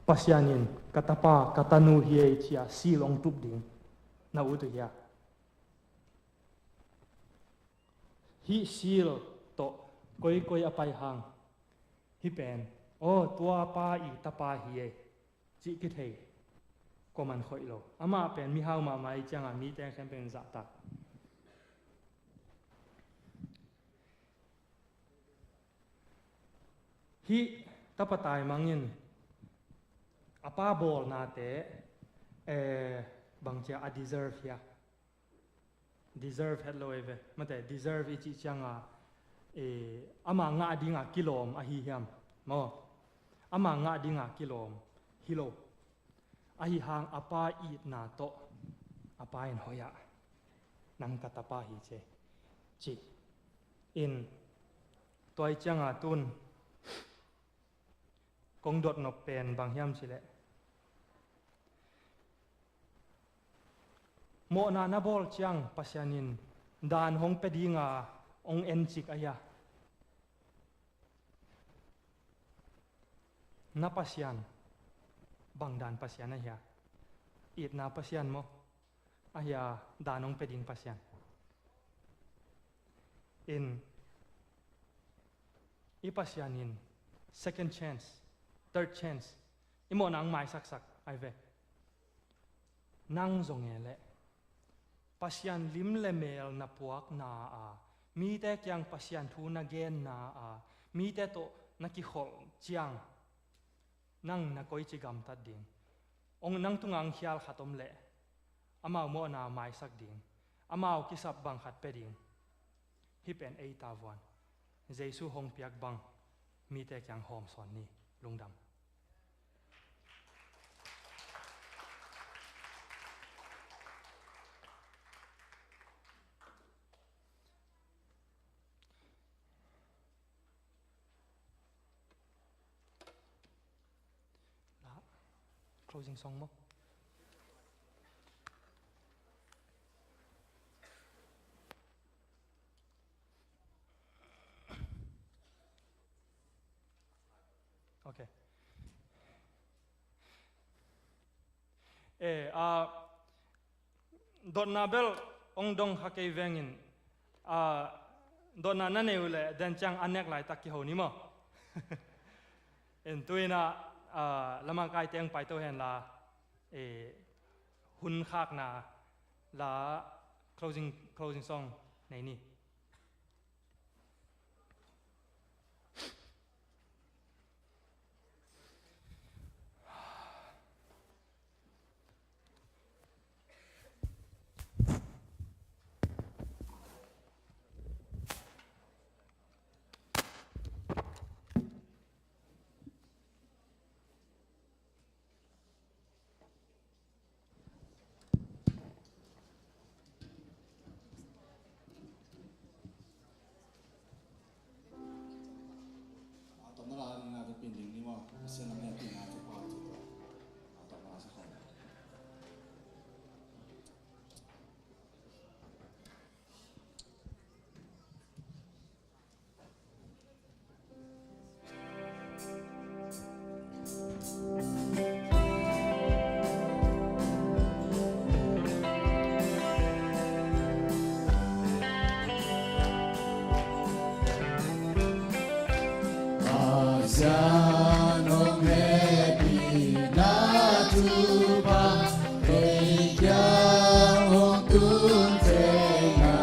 Pasian in ka tapa, ka tanu hi ei ci-a sil hong tup ding. Na ut uh hia? Hih sil tawh koikoi a pai hang, hih pen, aw, tua pa i tapa hi ei, cih kithei kuaman khoih lo. Amah pen mihau mahmah i cianga mite khempeuh in zahtak. Hih tapa taimang in a pa bawlnate, eh, bangcia a deserve hia? Deserve het lo ei ve. Mate, deserve i cih cianga, e, ama ngah dinga kilawm ahi hiam? Maw? Ama ngah dinga kilawm hi lo. Ahi hang a pa itna tawh a pa in hoih ah, nang ka tapa hi ce, ci. In, tua i cianga tun kong dot nop pen bang hiam cileh, mawhna na bawl ciang Pasian in dan hong pia dinga hong encik ahi a. Na Pasian, bang dan Pasian ahi a? Itna Pasian maw? Ahi a, dan hong pia ding Pasian. In, i Pasian in second chance, third chance, i mawhna hong maisaksak ahi ve. Nang zong e leh Pasian lim le mel na puakna a, mite kiang Pasian thu na genna a, mite tawh na kikholh ciang, nang na koici gamtat ding? Hong, nang tunga hong khial khat om leh, amau mawhna maisak ding, amau kisap bang khat pia ding? Hih pen ei tavuan, Jesu hong piak bang mite kiang hawmsawn ni. Lungdam. La, closing song maw? Ok. E, a, dotna bel hong dong kha kei vengin, a, dotna na nei uh leh den ciang a nek laitak kiho ni maw? En, tu-in a, a, lamangkai teng paito henla, e, hun khakna la closing, closing song nei ni. Pasian hong hehpihna thupha ei kiang hong tun thei na,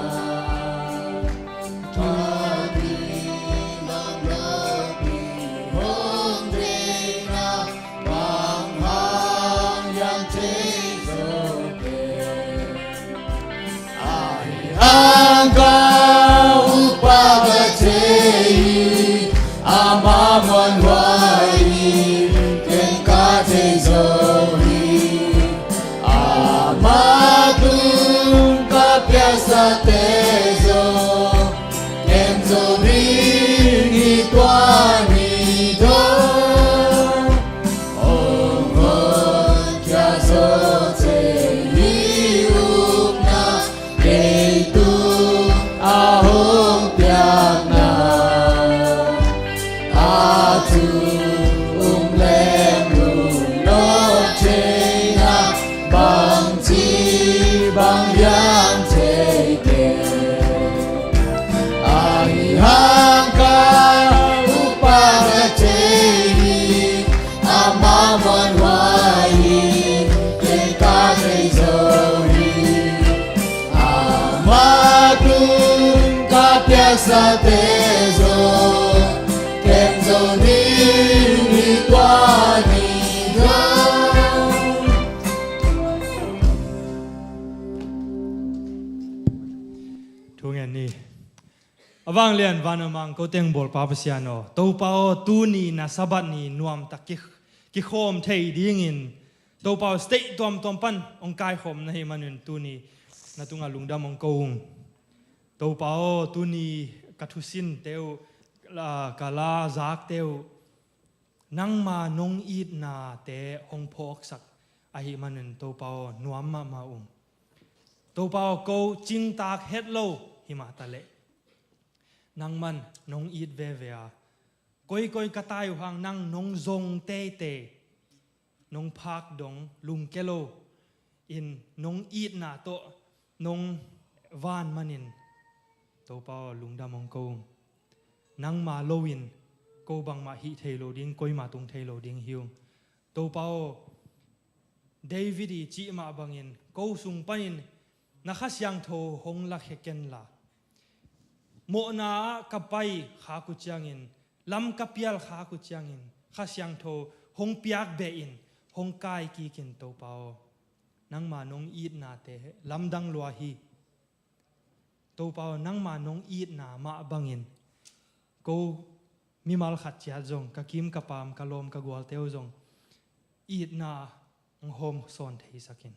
Ama muanhuai hi, ken ka thei zo hi. Ama tung ka piaksate zong ken zo ding hi, tua ni dong. Hong honkhia zo thei hi, upna kei tung a hong piakna. A thu um leng lungnop theihna, bangci bang hiam thei kei. Ahi hang ka upa ka thei hi, ama muanhuai hi, ken ka thei zo hi. Ama tung ka piaksate zong ken zo ding hi, tua ni dong. Vanglian van a mang ko teng bawlpa Pasian aw, Topa aw, tuni na Sabbath ni nuamtak ki, kikhawm thei dingin Topa aw, state tuamtuam pan hong kaikhawm na hi manin tuni na tungah lungdam hong ko ung. Topa aw, tuni ka thusinte uh, la, ka la zakte uh, nangma nong itnate hong phawksak ahi manin Topa aw, nuam mahmah ung. Topa aw, ko cingtak het lo hi mah ta leh nangman nong it veve a, koikoi ka tai uh hang nang nong zong teitei, nong phak dong lungke lo in nong itna tawh nong van manin Topa aw, lungdam hong ko ung. Nangma lo in ko bangmah hih thei lo ding, koima tung thei lo ding hi ung. Topa aw, David i cih mah bangin ko sung panin na Kha Siangtho hong lakhia kenla, mawhna ah ka pai khak uh ciangin, lam ka pial khak uh ciangin Kha Siangtho hong piak behin hong kai kikin Topa aw, nangma nong itnate lamdang lua hi. Topa aw, nangma nong itna mah bangin ko mimal khat ciat zong, ka kim ka pam, ka lawm ka gualte uh zong itna hong hawm sawn theisakin,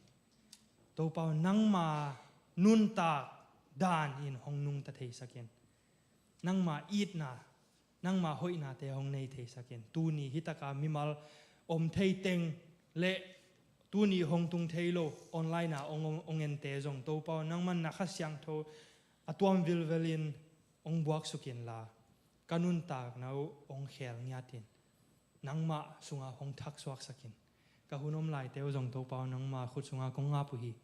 Topa aw, nangma nuntak dan in hong nungta theisakin, nangma itna, nangma hoihnate hong nei theisakin, tuni hitaka mimal om thei teng le tuni hong tung thei lo online ah hong, hong ente zong Topa aw, nangman na Kha Siangtho a tuam vilvelin hong buaksuk inla, ka nuntakna uh hong khel ngiatin nangmah sungah hong thaksuaksakin, ka hun om laite uh zong Topa aw, nangma khut sungah kong ngap uh hi.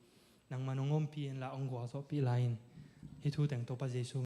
Nangman hong ompih inla, hong gualzawhpih lai in. Hih thu teng Topa Jesu